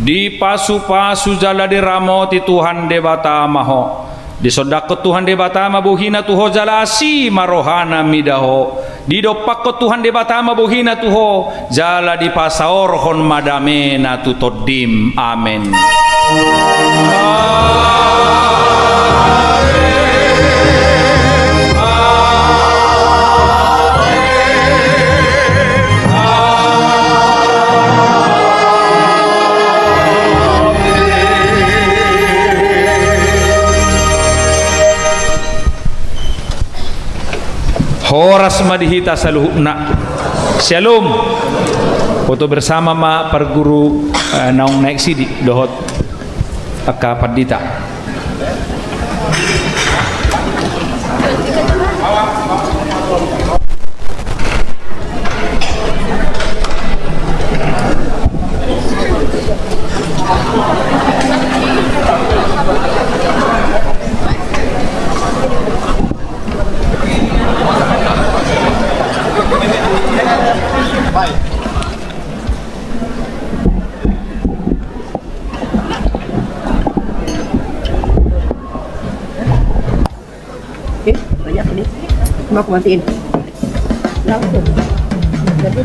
Dipasupasu jala diramoti Tuhan Debata ma ho. Disondangkon Tuhan Debata ma bohina tu ho jala asi ma rohana mida ho. Didompakkon Tuhan Debata ma bohina tu ho jala dipasaorhon ma damena tu tondim. Amen. Horas ma di hita saluhutna. Syalom. Foto bersama ma parguru, eh, naung naek sidi dohot angka pandita. Eh, banyak ini. Mau aku matiin. Langsung. Jadi.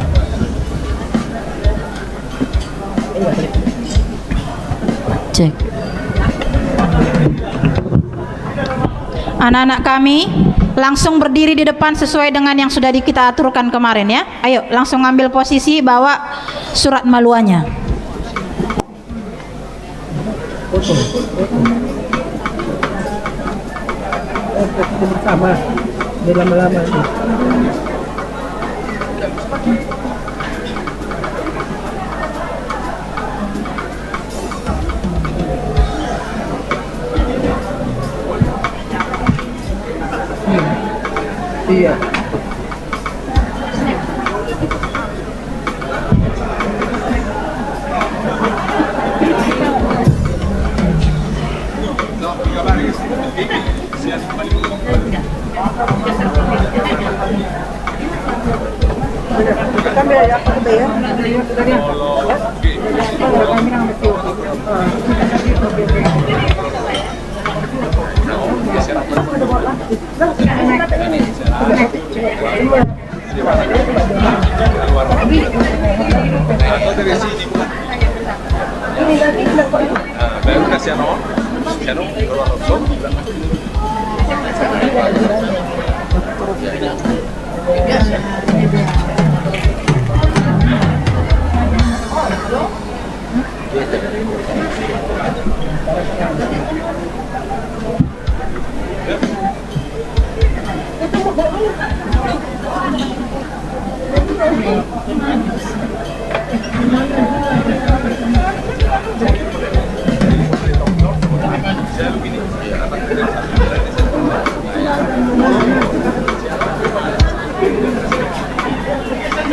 Cek. Anak-anak kami, langsung berdiri di depan sesuai dengan yang sudah di-, kita aturkan kemarin, ya. Ayo, langsung ambil posisi, bawa surat maluannya. Foto, foto. Eh, foto bersama. Biar lama-lama. Iya.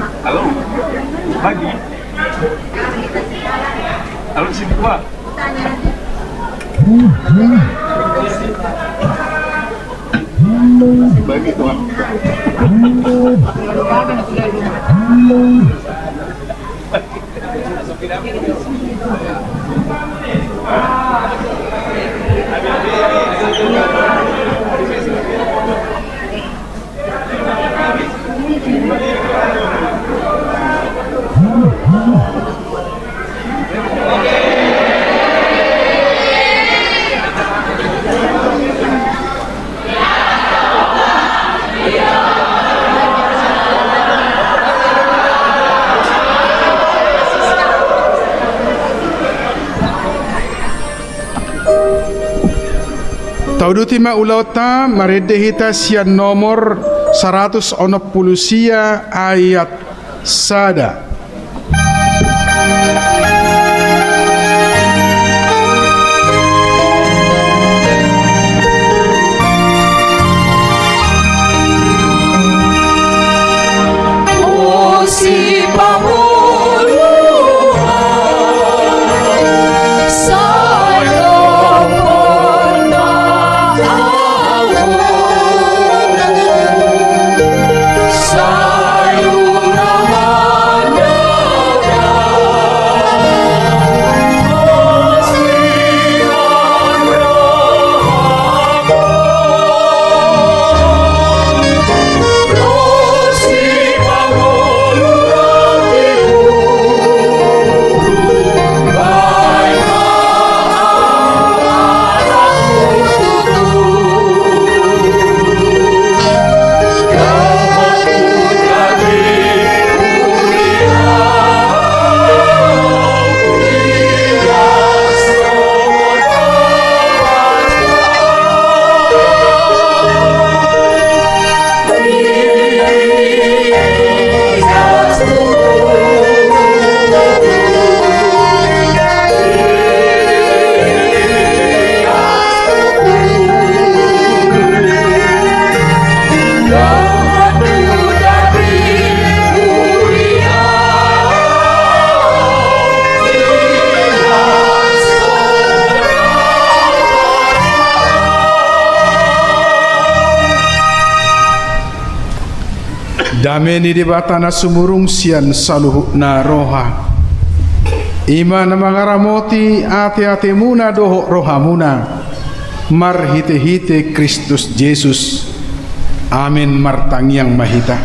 Halo. Pagi. Halo, sini, Pak. Bagi, Tuan. Tauduti ma ulaonta, marende hita sian nomor saratus onom pulu sia ayat sada. Dame ni Debata na sumurung sian saluhutna roha, i ma na mangaramoti ateatemuna dohot rohamuna, marhitehite Kristus Jesus. Amen. Martangiang ma hita.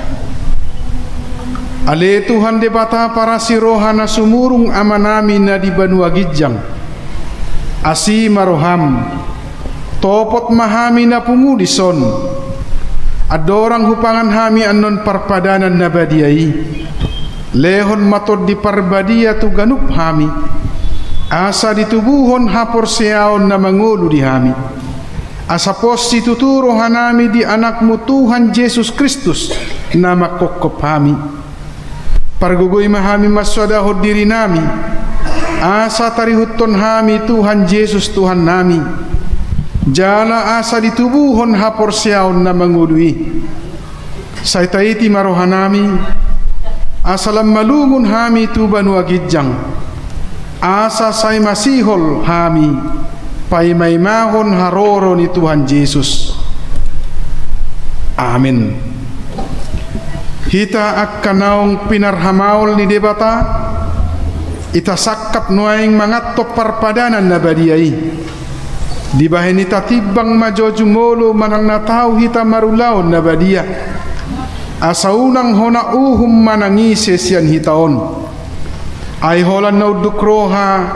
Ale Tuhan Debata parasi roha na sumurung, Amanami na di banua ginjang, asi ma roham. Topot ma hami na pungu dison. Andorang hupangan hami annon parpadanan na badia i, lehon ma Tondi Parbadia tu ganup hami, asa ditubuhon haporseaon na mangolu di hami, asa pos situtu rohanami di Anakmu Tuhan Jesus Kristus, na manghophop hami. Pargogoi ma hami mansoadahon dirinami, asa tarihuthon hami Tuhan Jesus Tuhannami, jala asa ditubuhon haporseaon na mangolu i. Sai taiti ma rohanami, asa lam malungun hami tu banua ginjang, asa sai masihol hami paimaimahon haroro ni Tuhan Jesus. Amen. Hita angka naung pinarhamaol ni Debata, hita sangkap nuaeng manganhon parpadanan na badia i. Dibahen i tatimbang ma jojum olo manang na tau hita marulaon na badia, asa unang hona uhum manang ise sian hita on. Ai holan na unduk roha,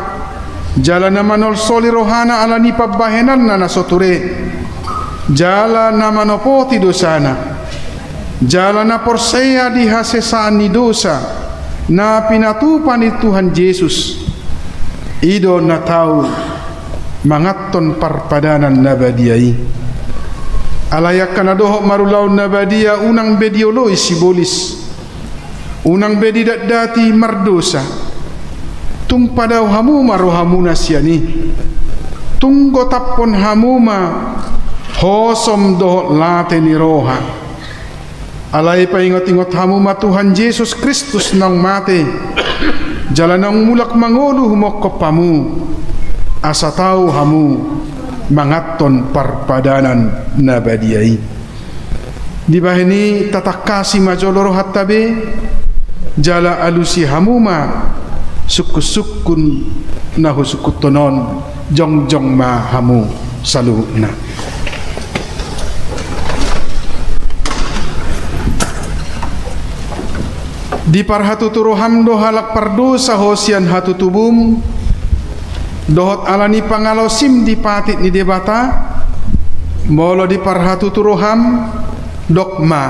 jala na manolsoli rohana ala ni pambahenanna na so ture, jala na manopoti dosana, jala na porsea di hasesaan ni dosa na pinatupa ni Tuhan Jesus, i do na tau manganhon parpadanan na badia i. Alai angka na dohot marulaon na badia, unang be dioloi sibolis, unang be didatdati mardosa. Tung padao hamu ma rohamuna sian i. Tung gotaphon hamu ma hosom dohot late ni roha. Alai paingot-ingot hamu ma Tuhan Jesus Kristus naung mate, jala naung mulak mangolu humongkop hamu, asa tau hamu manganhon parpadanan na badia i. Dibahen i tatangkasi ma jolo rohanta be, jala alusi hamu ma sungkun-sungkun na husungkunhon on, jongjong ma hamu saluhutna. Diparhatutu roham do halak pardosa ho sian hatutubum, dohot ala ni pangalaosim di patik ni Debata? Molo diparhatutu roham, dok ma: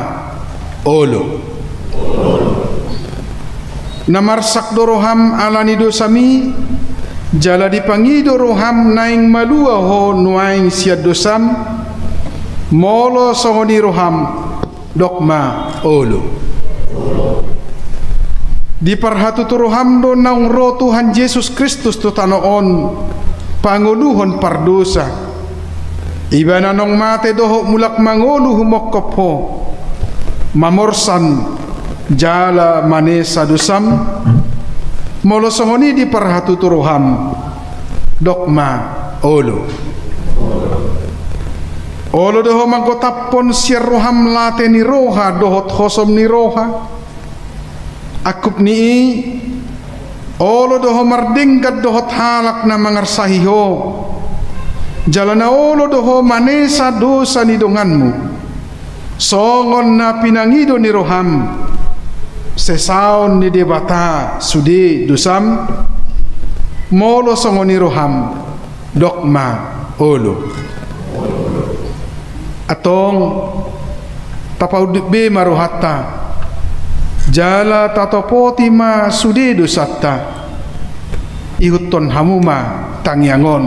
Olo. Na marsak do roham ala ni dosami, jala dipangido roham naeng malua ho nuaeng sian dosam? Molo songon i roham, dok ma: Olo. Diparhatutu roham do naung ro Tuhan Jesus Kristus tu tano on pangoluhon pardosa. Ibana naung mate dohot mulak mangolu humongkop ho, mamorsan jala manesa dosam? Molo songon i diparhatutu roham, dok ma: Olo. Olo do ho manggotaphon sian roham late ni roha dohot hosom ni roha? Angkup ni i, olo do ho mardenggan dohot halak na mangarsahi ho, jala na olo do ho manesa dosa ni donganmu, songon na pinangido ni roham, sesaon ni Debata sude dosam? Molo songon i roham, dok ma: Olo. Antong, tapaunduk be ma rohanta, jala tatopoti ma sude dosanta, ihuthon hamu ma tangiang on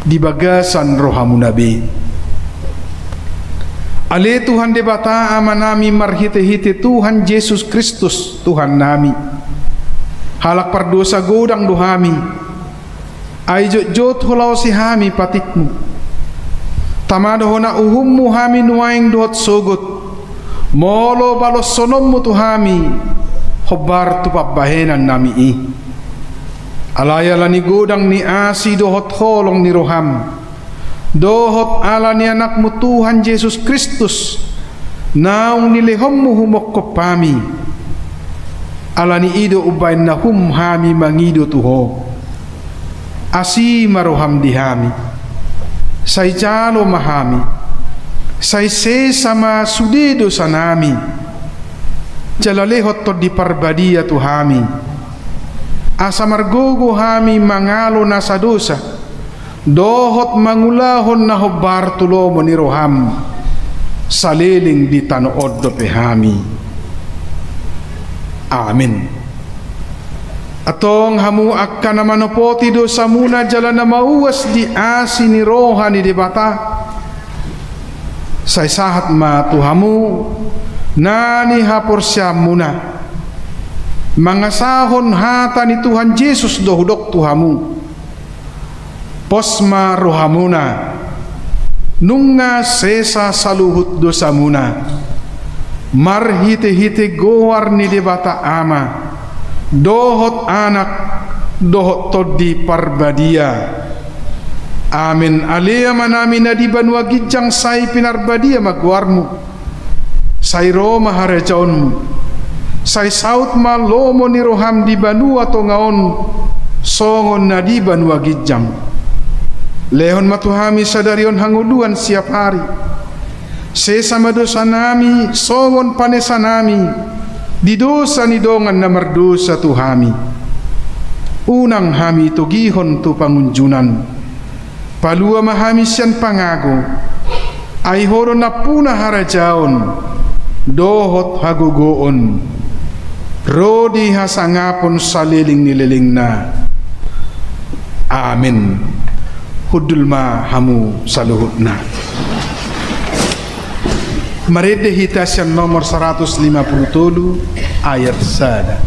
di bagasan rohamuna be. Ale Tuhan Debata Amanami marhite-hite Tuhan Jesus Kristus Tuhannami, halak pardosa godang do hami, ai jotjot hulaosi hami patikmu. Tama do hona uhummu hami nuaeng dohot sogot, molo baloshononmu tu hami hombar tu pambahenannami i. Alai ala ni godang ni asi dohot holong ni roham, dohot ala ni Anakmu Tuhan Jesus Kristus, naung nilehonmu humongkop hami, ala ni i do umbahen na hum hami mangido tu ho. Asi ma roham di hami, sai jalo ma hami, sai sesa ma sude dosanami, jala lehon Tondi Parbadia tu hami, asa margogo hami mangalo nasa dosa, dohot mangulahon na hombar tu lomo ni roham, saleleng di tano on dope hami. Amin. Antong hamu angka na manopoti dosamuna jala na mauas di asi ni roha ni Debata, sai sahat ma tu hamu na nihaporseaonmuna, mangasahon hata ni Tuhan Jesus do hudok tu hamu. Pos ma rohamuna, nunga sesa saluhut dosamuna, marhite-hite goar ni Debata Ama, dohot Anak, dohot Tondi Parbadia. Amen. Ale Amanami na di banua ginjang, sai pinarbadia ma goarmu. Sai ro ma harajaonmu. Sai saut ma lomo ni roham di banua tonga on, songon na di banua ginjang. Lehon ma tu hami sadari on hangoluan siapari. Sesa ma dosanami songon panesanami di dosa ni dongan na mardosa tu hami. Unang hami togihon tu pangunjunan. Palua ma hami sian pangago, ai Ho do nampuna harajaon, dohot hagogoon, ro di hasangapon saleleng ni lelengna. Amen. Hundul ma hamu saluhutna. Marende hita sian nomor saratus lima pulu tolu, ayat sada.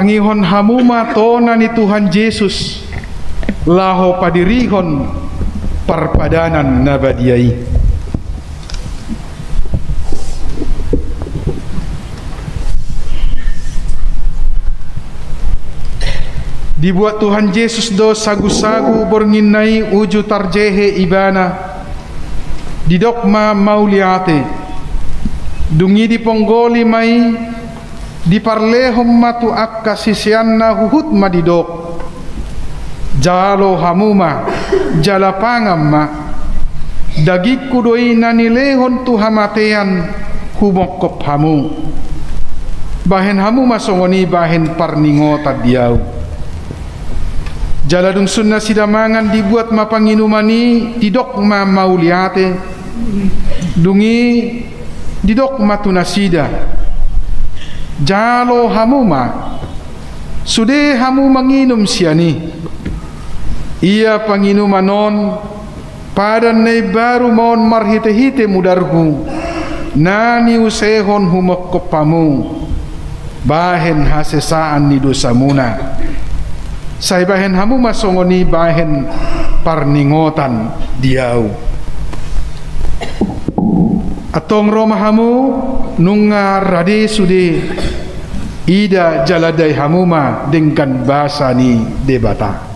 Tangihon hamu ma tona ni Tuhan Jesus, laho padirihon parpadanan na badia i. Dibuat Tuhan Jesus do sagusagu borngin i uju tarjehe ibana, didok ma mauliate. Dung i diponggoli ma i, diparlehon ma tu angka siseanna, huhut ma didok: Jalo hamu ma, jala pangan ma. Dagingku do i na nilehon tu hamatean, humongkop hamu. Bahen hamu ma songon i bahen parningotan di ahu. Jala dung sun nasida mangan, dibuat ma panginuman i, didok ma mauliate. Dung i didok ma tu nasida: Jalo hamu ma, sude hamu manginum sian i. Ia panginuman on padan na imbaru ma on marhitehite mudarhu, na niusehon humongkop hamu bahen hasesaan ni dosamuna. Sai bahen hamu ma songon i bahen parningotan di ahu. Antong ro ma hamu, nunga rade sude. Ida jala dai hamu ma denggan basa ni Debata.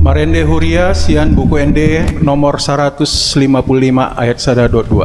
Marende huria sian Buku Ende nomor saratus lima pulu lima, ayat sada dohot dua.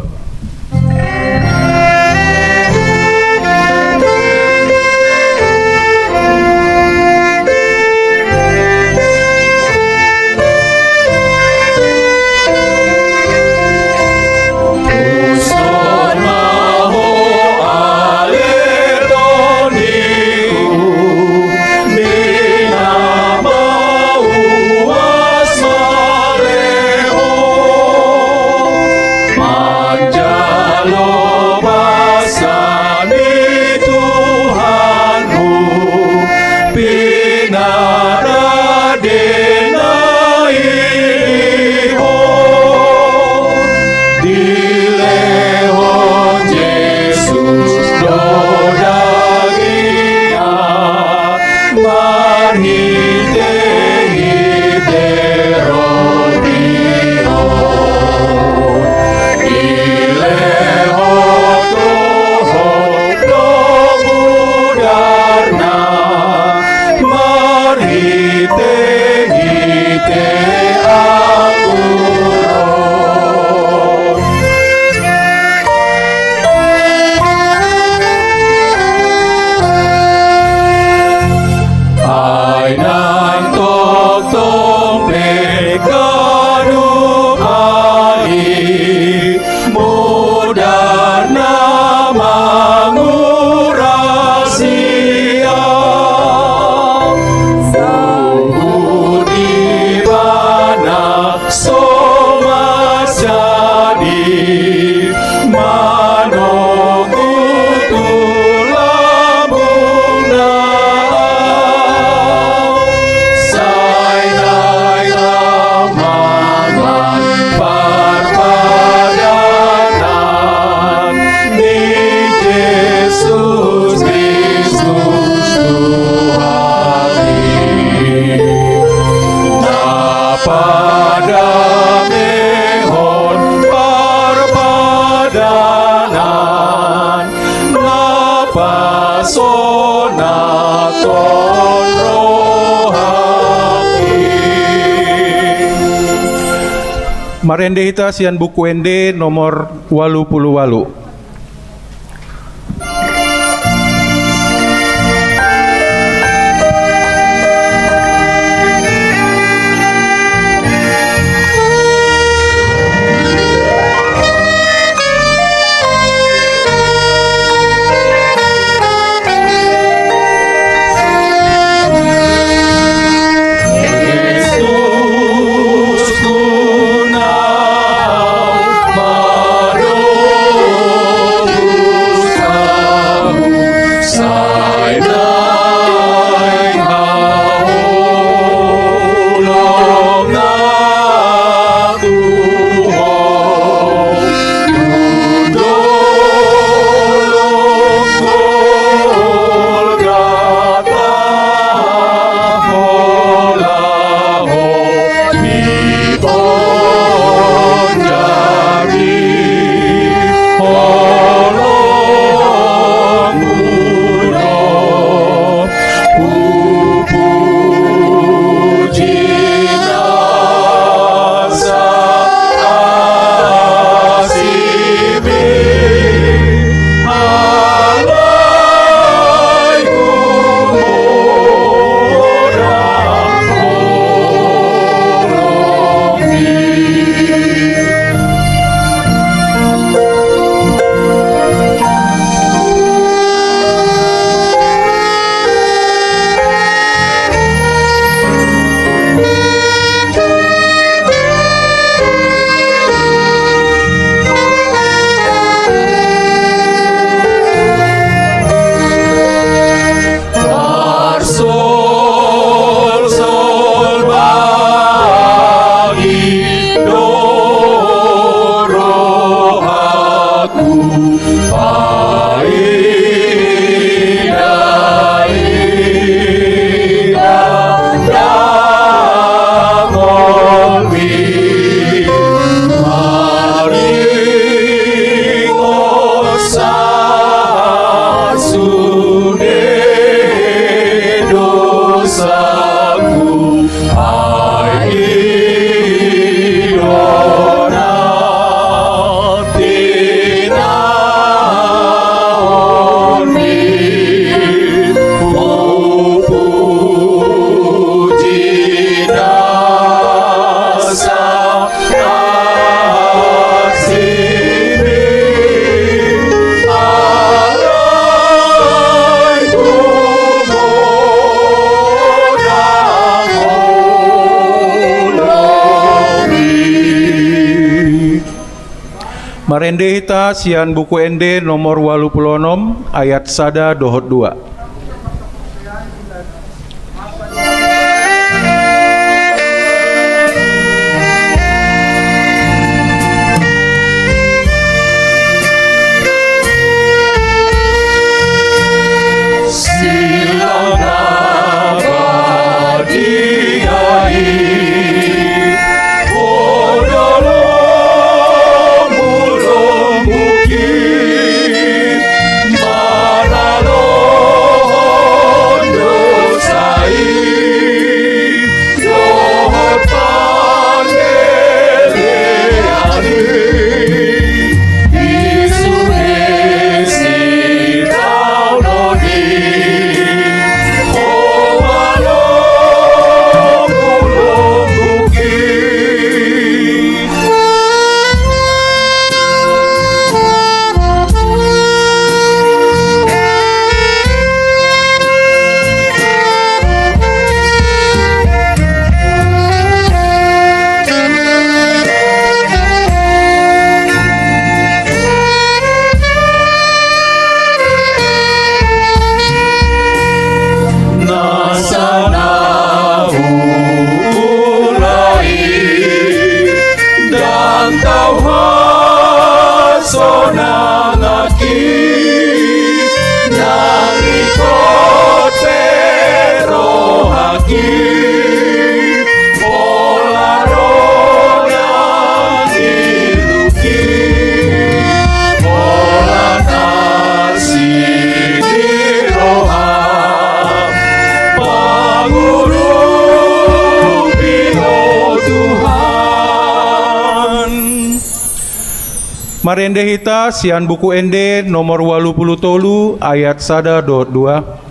Manjalo basa ni Tuhanhu, pinarade na i ho. Dilehon Jesus do dagingna, marhitehite roti on. Dilehon dohot do mudarna, marhitehite anggur on. Ai nang tongtong pe ganup ari, mudarna manguras ia. Huhut ibana so manjadi manongku tu lambungna. Sai dai hamu ma parpadanan ni Jesus Kristus Tuhan i. Na padamehon parpadanan, na pasonathon rohangki. Marende hita sian Buku Ende nomor ualu pulu ualu. Marende hita sian Buku Ende nomor ualu pulu onom, ayat sada dohot dua. Silang na badia i, podolohon lombuki, manalohon dosa i dohot panggelean i. Isune sitaonon i, o malombu-lombuki. Nasa na huula i, ndang tau hasonanganki, nang ringkot pe rohangki, pola ro nang ilungki, pola na sitiroha pangurupi, o Tuhan. Marende hita sian Buku Ende nomor ualu pulu tolu, ayat sada dohot dua.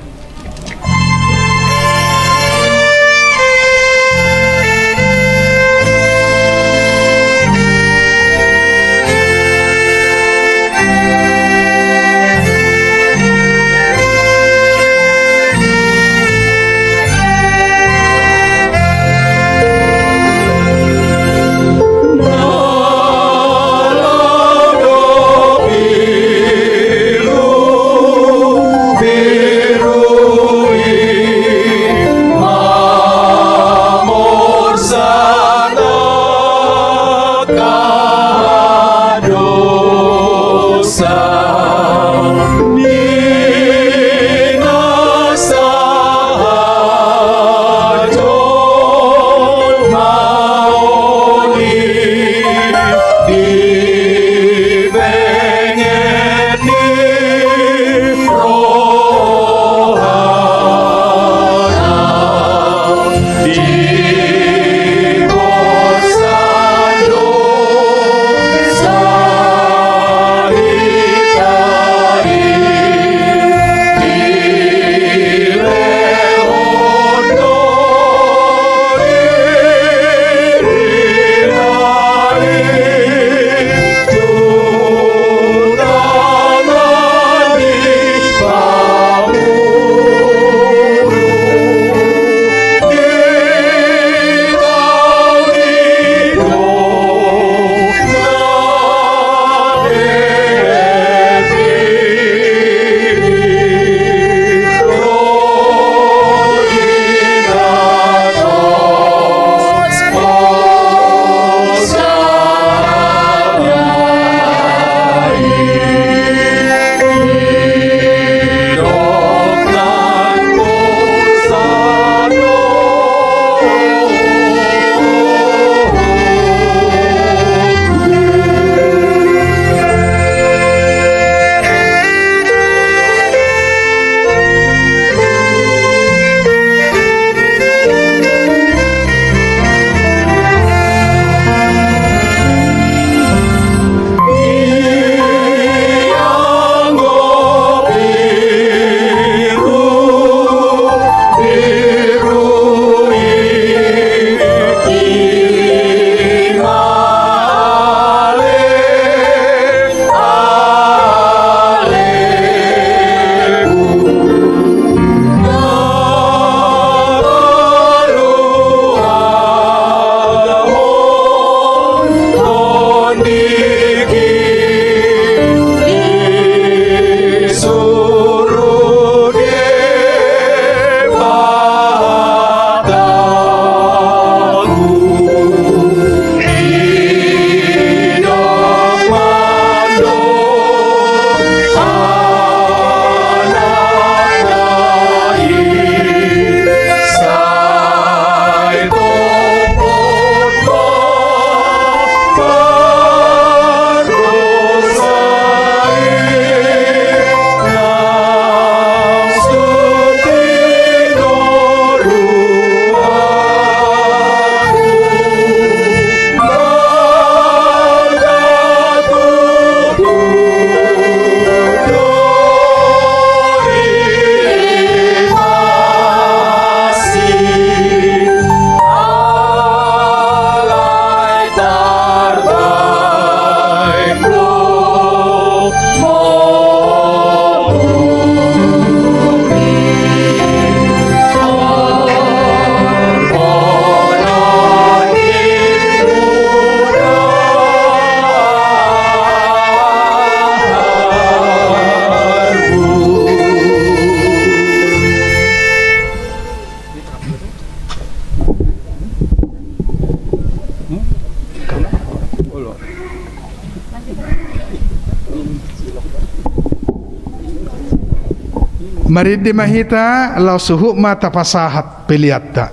Marende ma hita, laos huhut ma tapasahat peleanta.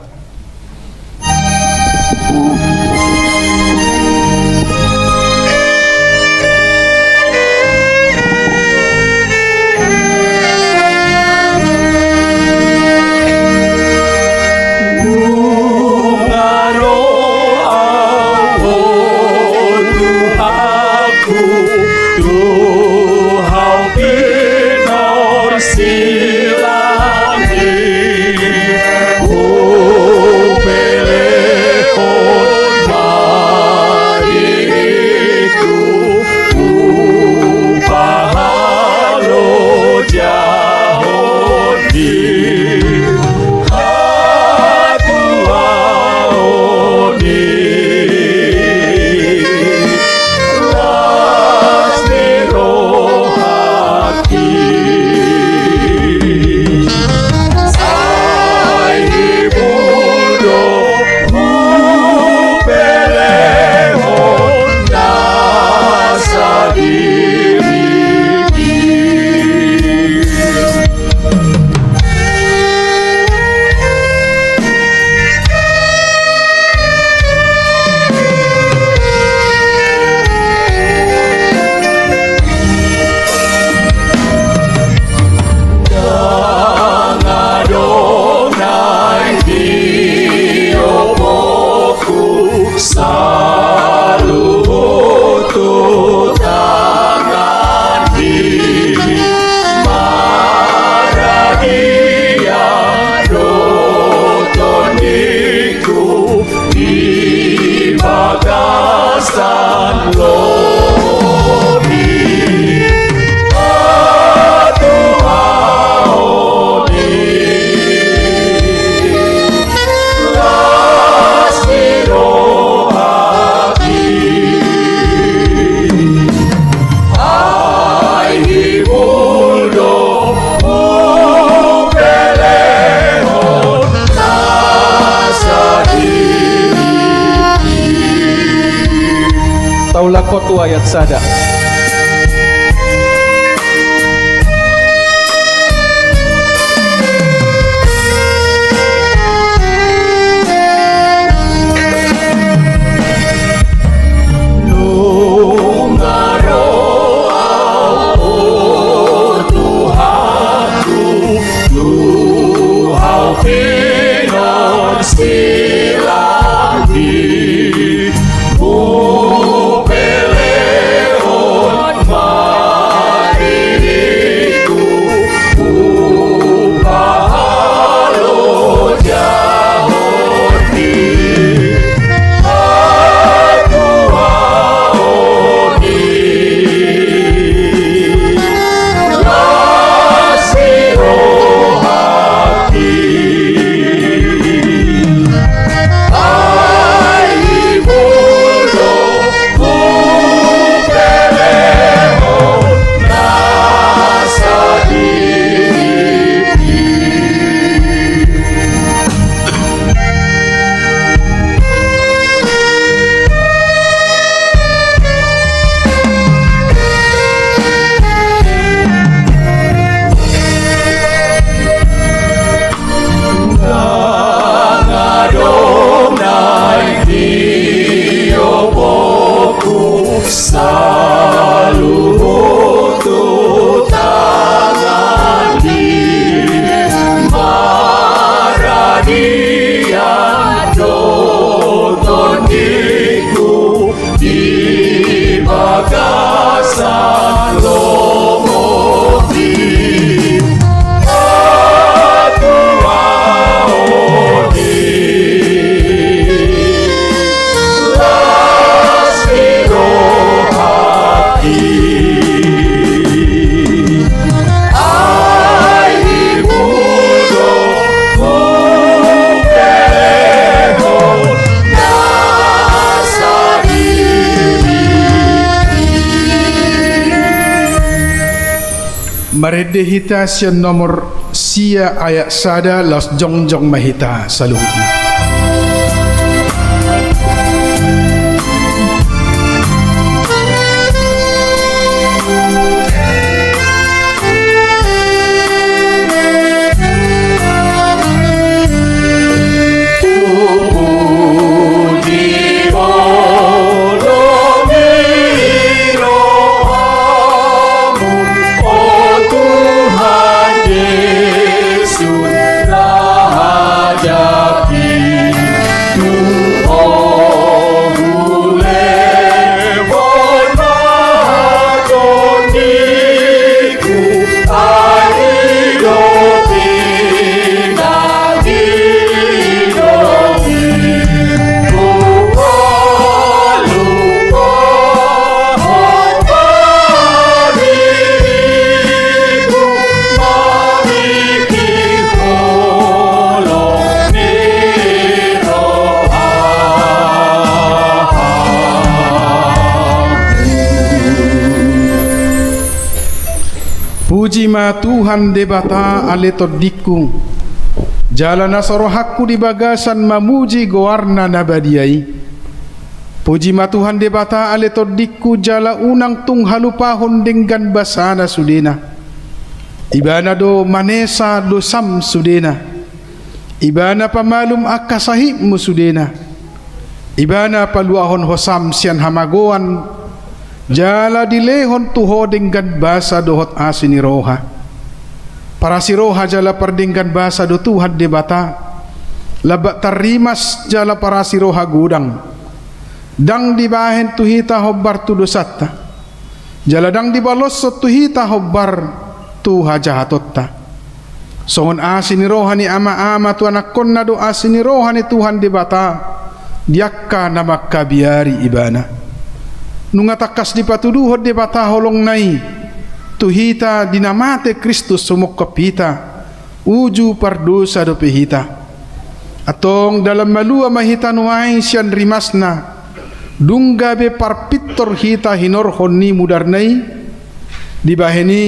Nunga ro au, o Tuhanku, tu hau pinorsilangi, hupelehon ma diringku, hupahalojaho di hatuaon i. Las ni rohangki, ai hibul do hupelehon nasa diringki. Ndang adong na di ombokku saluhut tu tanganmi, maradian do tondingku di bagasan lobi. Hatuaon i, las ni rohangki, ai hibul do hupelehon nasa diringki. Taulak ho tu ayat sada. Nunga ro au, o Tuhanku, tu hau pinorsilangi, hupelehon ma diringku, hupahalojaho di hatuaon i. Las ni rohangki, ai hibul do hupelehon nasa diringki. Ndang adong na di ombokku saluhut tu tanganmi, maradian do tondingku di bagasan lomomi. Hatuaon i, las ni rohangki, ai hibul do hupelehon nasa diringki. Marende hita sian nomor sia ayat sada, laos jongjong ma hita saluhutna. Puji ma Tuhan Debata ale tondingku, jala na so rohangku di bagasan mamuji goarna na badia i. Puji ma Tuhan Debata ale tondingku, jala unang tung halupahon denggan basana sudena. Ibana do manesa dosam sudena. Ibana pamalum angka sahitmu sudena. Ibana paluahon hosam sian hamagoan, jala dilehon tu ho denggan basa dohot asi ni roha. Parasi roha jala pardenggan basa do Tuhan Debata, lambak tarrimas jala parasi roha godang. Ndang dibahen tu hita hombar tu dosanta. Jala ndang dibaloshon tu hita hombar tu hajahatonta. Songon asi ni roha ni ama-ama tu anakkonna do asi ni roha ni Tuhan Debata di angka na mangkabiari ibana. Nunga tangkas dipatuduhon Debata holongna i tu hita di na mate Kristus sumongkop hita. Uju pardosa dope hita. Antong dalan malua ma hita nuaeng sian rimasna, dung gabe parpintor hita hinorhon ni mudarna i. Dibahen i,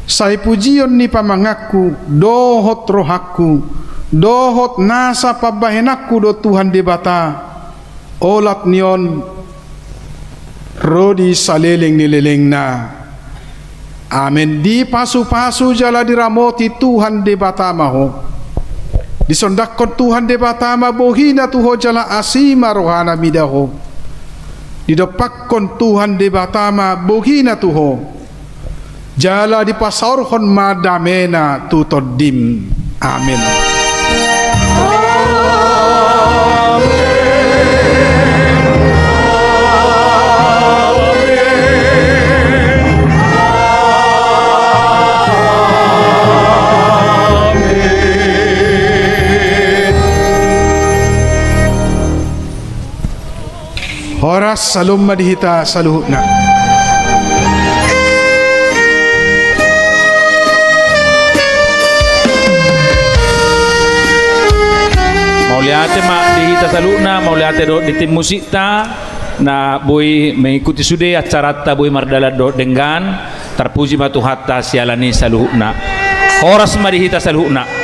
sai pujion ni pamanganku dohot rohangku dohot nasa pambahenanku do Tuhan Debata, olat ni on ro di saleleng ni lelengna. Amen. Dipasupasu jala diramoti Tuhan Debata ma ho. Disondangkon Tuhan Debata ma bohina tu ho jala asi ma rohana mida ho. Didompakkon Tuhan Debata ma bohina tu ho. Jala dipasaorhon ma damena tu tondim. Amen. Horas, salom ma di hita saluhutna. Mauliate ma di hita saluhutna, mauliate dohot di tim musikta na boi mengikuti sude acaranta, boi mardalan dohot denggan. Tarpuji ma Tuhanta siala ni saluhutna. Horas ma di hita saluhutna.